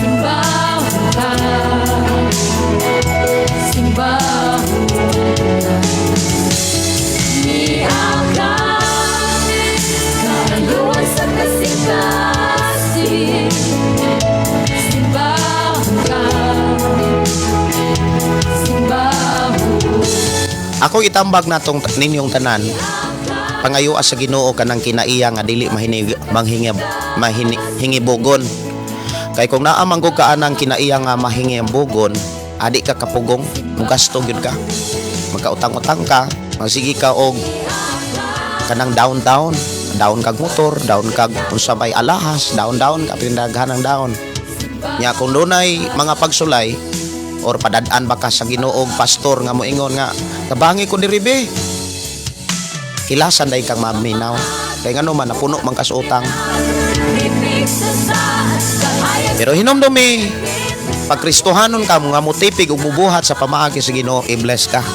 simbahon ka, simbahon ka. Niakan, kaayuhan sa kasing-kasing, simbahon ka, simbahon. Ako itambag natong ninyong tanan, pangayo sa Ginoo kanang kinaiya nga dili mahinig manghingab mahini, hingibugon. Kay kung naa man gud ka anang kinaiya nga mahingibugon, adi ka kapugong, mugasto gyud ka. Magkautang-utang ka, magsige ka og kanang downtown, down kag motor, down kag unsa may alahas, down down ka pindaghan ang down. Nya kung dunay mga pagsulay or padad-an ba ka sa Ginoo pastor nga moingon nga tabangi ko diri be. Hilasan dai kang maminaw. Kay ngano man napuno man ka sa utang. Pero hinumdumi, pag Kristohanon ka nga motipig ug mubuhat sa pamaagi sa Ginoo, i-bless ka.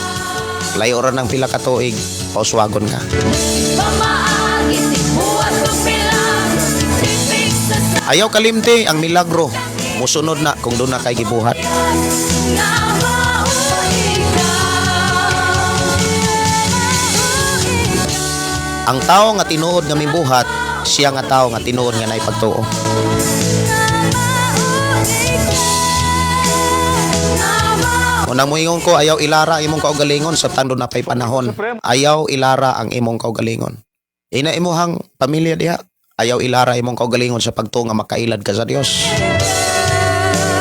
Layo ra ng pila ka tuig, pauswagon ka. Ayaw kalimti ang milagro. Musunod na kung doon na kay gibuhat. Ang tao nga tinuod nga mibuhat, siya nga tao nga tinuod nga naipagtuo. Unang moingon ko, ayaw ilara ang imong kaugalingon sa tando na pay panahon. Ayaw ilara ang imong kaugalingon. Ina imuhang pamilya diha. Ayaw ilara imong kaugalingon sa pagtuo nga makailad ka sa Dios.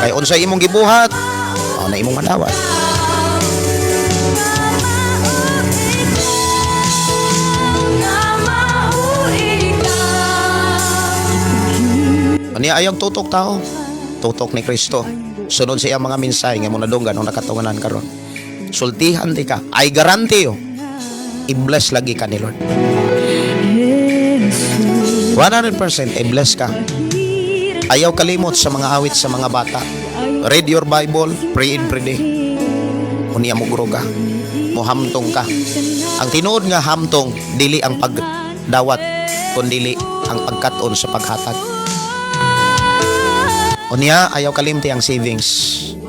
Kay unsay imong gibuhat, mao na imong madawat. Aniya ayaw tutok tao. Tutok ni Kristo. Sunod sa iyang mga mensahe nga mo nadunggan ang nakatunganan karon. Sultihan di ka. I guarantee you. I-bless lagi ka ni Lord. 100% i-bless ka. Ayaw kalimot sa mga awit sa mga bata. Read your Bible, pray every day. Unya mo grow ka. Mohamtong ka. Ang tinuod nga hamtong, dili ang pagdawat, kundili ang pagkat-on sa paghatag. Unya, ayaw kalimti ang savings.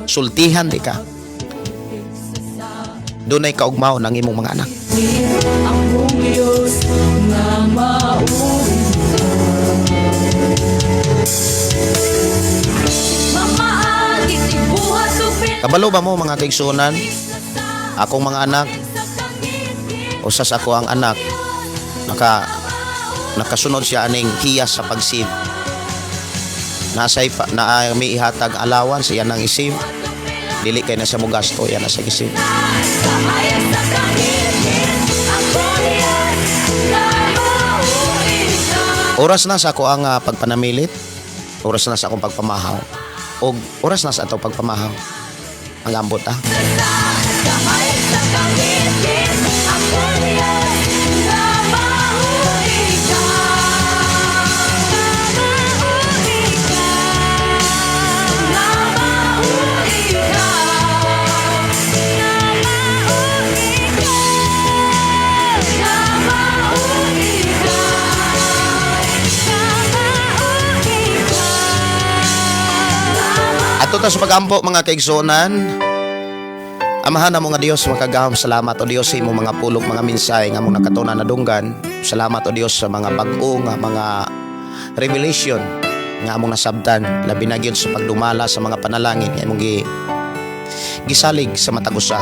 Sultihan di ka. Dunay kaugmaon ang imong mga anak. Among Diyos nga mauwi. Mamaagit ibuhat og Kabalo ba mo, mga kaigsuonan? Akong mga anak, usas ako ang anak, nakasunod siya aning hiyas sa pag-save. Nasay pa, na may ihatag allowance, iyan ang i-save. Dili kay na sa mo gasto, iyan na sa i-save. Kahayag sa kangitngit, ang Diyos nga mauwi ka. Oras na sa ako ang pagpanamilit, oras na sa akong pagpamahaw, o oras na sa atong pagpamahaw. Ang ambot ah. Kahayag sa kangitngit, ang Diyos nga mauwi ka. Mauwi ka. Nga mauwi ka. Nga mauwi ka. Nga mauwi ka. Nga mauwi ka. Ato ta sa pagampo, mga kaigsuonan. Amahan namo nga Dios makagahom, salamat o Dios sa imong mga pulong, mga mensahe nga among nakatunan, nadunggan. Salamat o Dios sa mga bag-o nga mga revelation nga among nasabtan, labi na gyud sa pagdumala sa mga panalangin nga imong gisalig sa matag usa.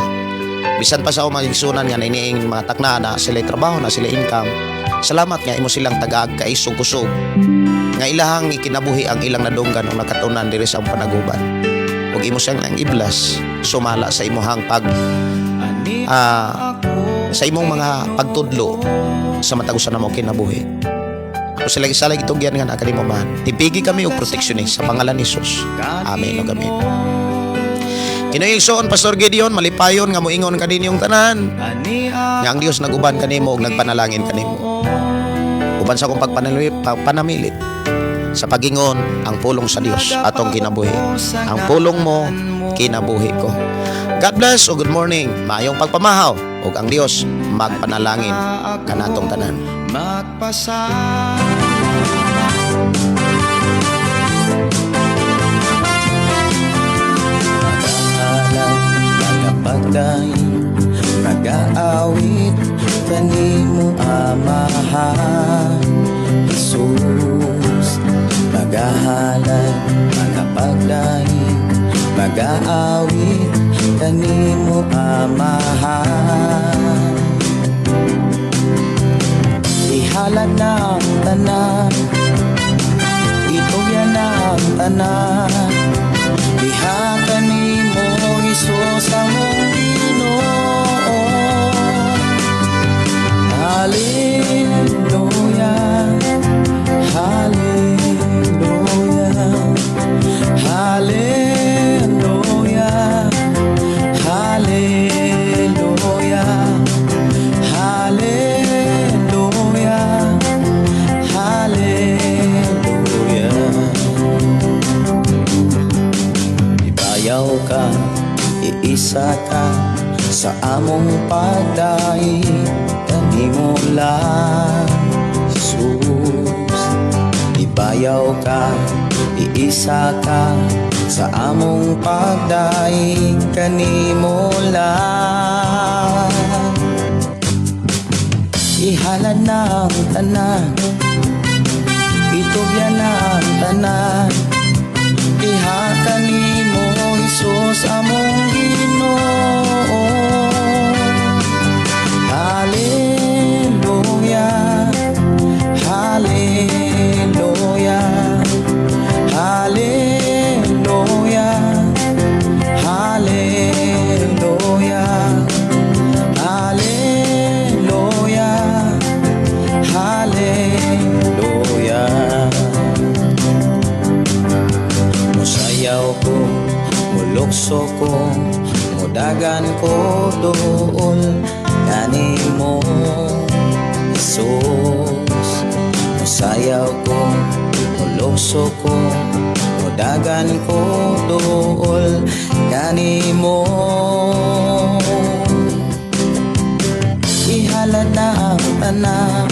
Bisan pa sa mga igsunan nga nainiing mga takna na sila trabaho na sila income. Salamat nga imo silang tagaag kaisog kusog nga ilahang ikinabuhi ang ilang nadunggan o nakatunan diri sa among panaguban. Ug imo siyang ang iblas sumala sa imuhang pag sa imong mga pagtudlo sa matag usa namo kinabuhi. Ako sila gisalig itugyan nga kanimo, man. Tipigi kami og proteksyon sa pangalan ni Jesus. Amen ug amen. Kini igsoon Pastor Gideon, malipayon nga moingon kaninyong tanan nga ang Dios naguban kanimo ug nagpanalangin kanimo. Uban sa akong pagpanamilit sa pagingon ang pulong sa Dios atong kinabuhi. Ang pulong mo, kinabuhi ko. God bless o good morning. Maayong pagpamahaw ug ang Dios magpanalangin kanatong tanan. Magpasa Nagahalad, nagapagdaig, nagaawit kanimo, Amahan Jesus. Magahalad, magapagdaig, magaawit kanimo, Amahan. Ihalad na ang tanan, itugyan na ang tanan. Diha kanimo, Hesus among Ginoo. Hallelujah, Hallelujah, Hallelujah, Hallelujah, Hallelujah, Hallelujah. Ibayaw ka, iisa ka sa among pagdaig kanimo lang, Jesus. Ibayaw ka, iisa ka sa among pagdaig kanimo lang. Ihalad na ang tanan, itugyan na ang tanan. Diha kanimo, Hesus among Ginoo. Hallelujah, Hallelujah, Hallelujah, Hallelujah, Hallelujah, Hallelujah. Musayaw ko, mulukso ko, mudagan ko duol kanimo, Jesus. Musayaw ko, mulukso ko, mudagan ko duol kanimo. Ihalad na ang tanan,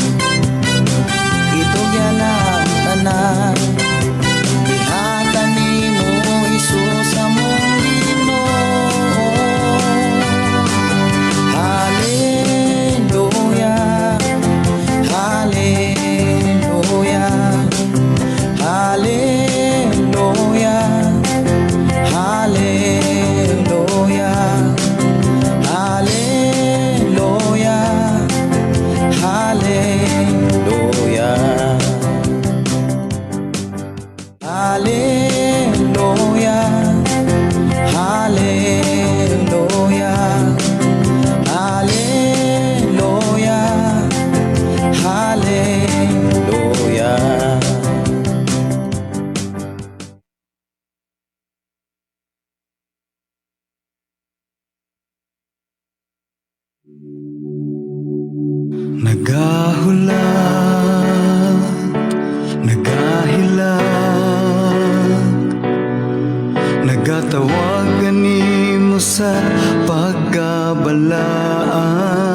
itugyan na ang tanan. Diha kanimo, Hesus among Ginoo. Hallelujah, Hallelujah, Hallelujah, Hallelujah, Hallelujah, Hallelujah, Hallelujah, Hallelujah, Hallelujah, Hallelujah. Nagahulat, nagahilak, nagatawag mo sa pagkabalaan.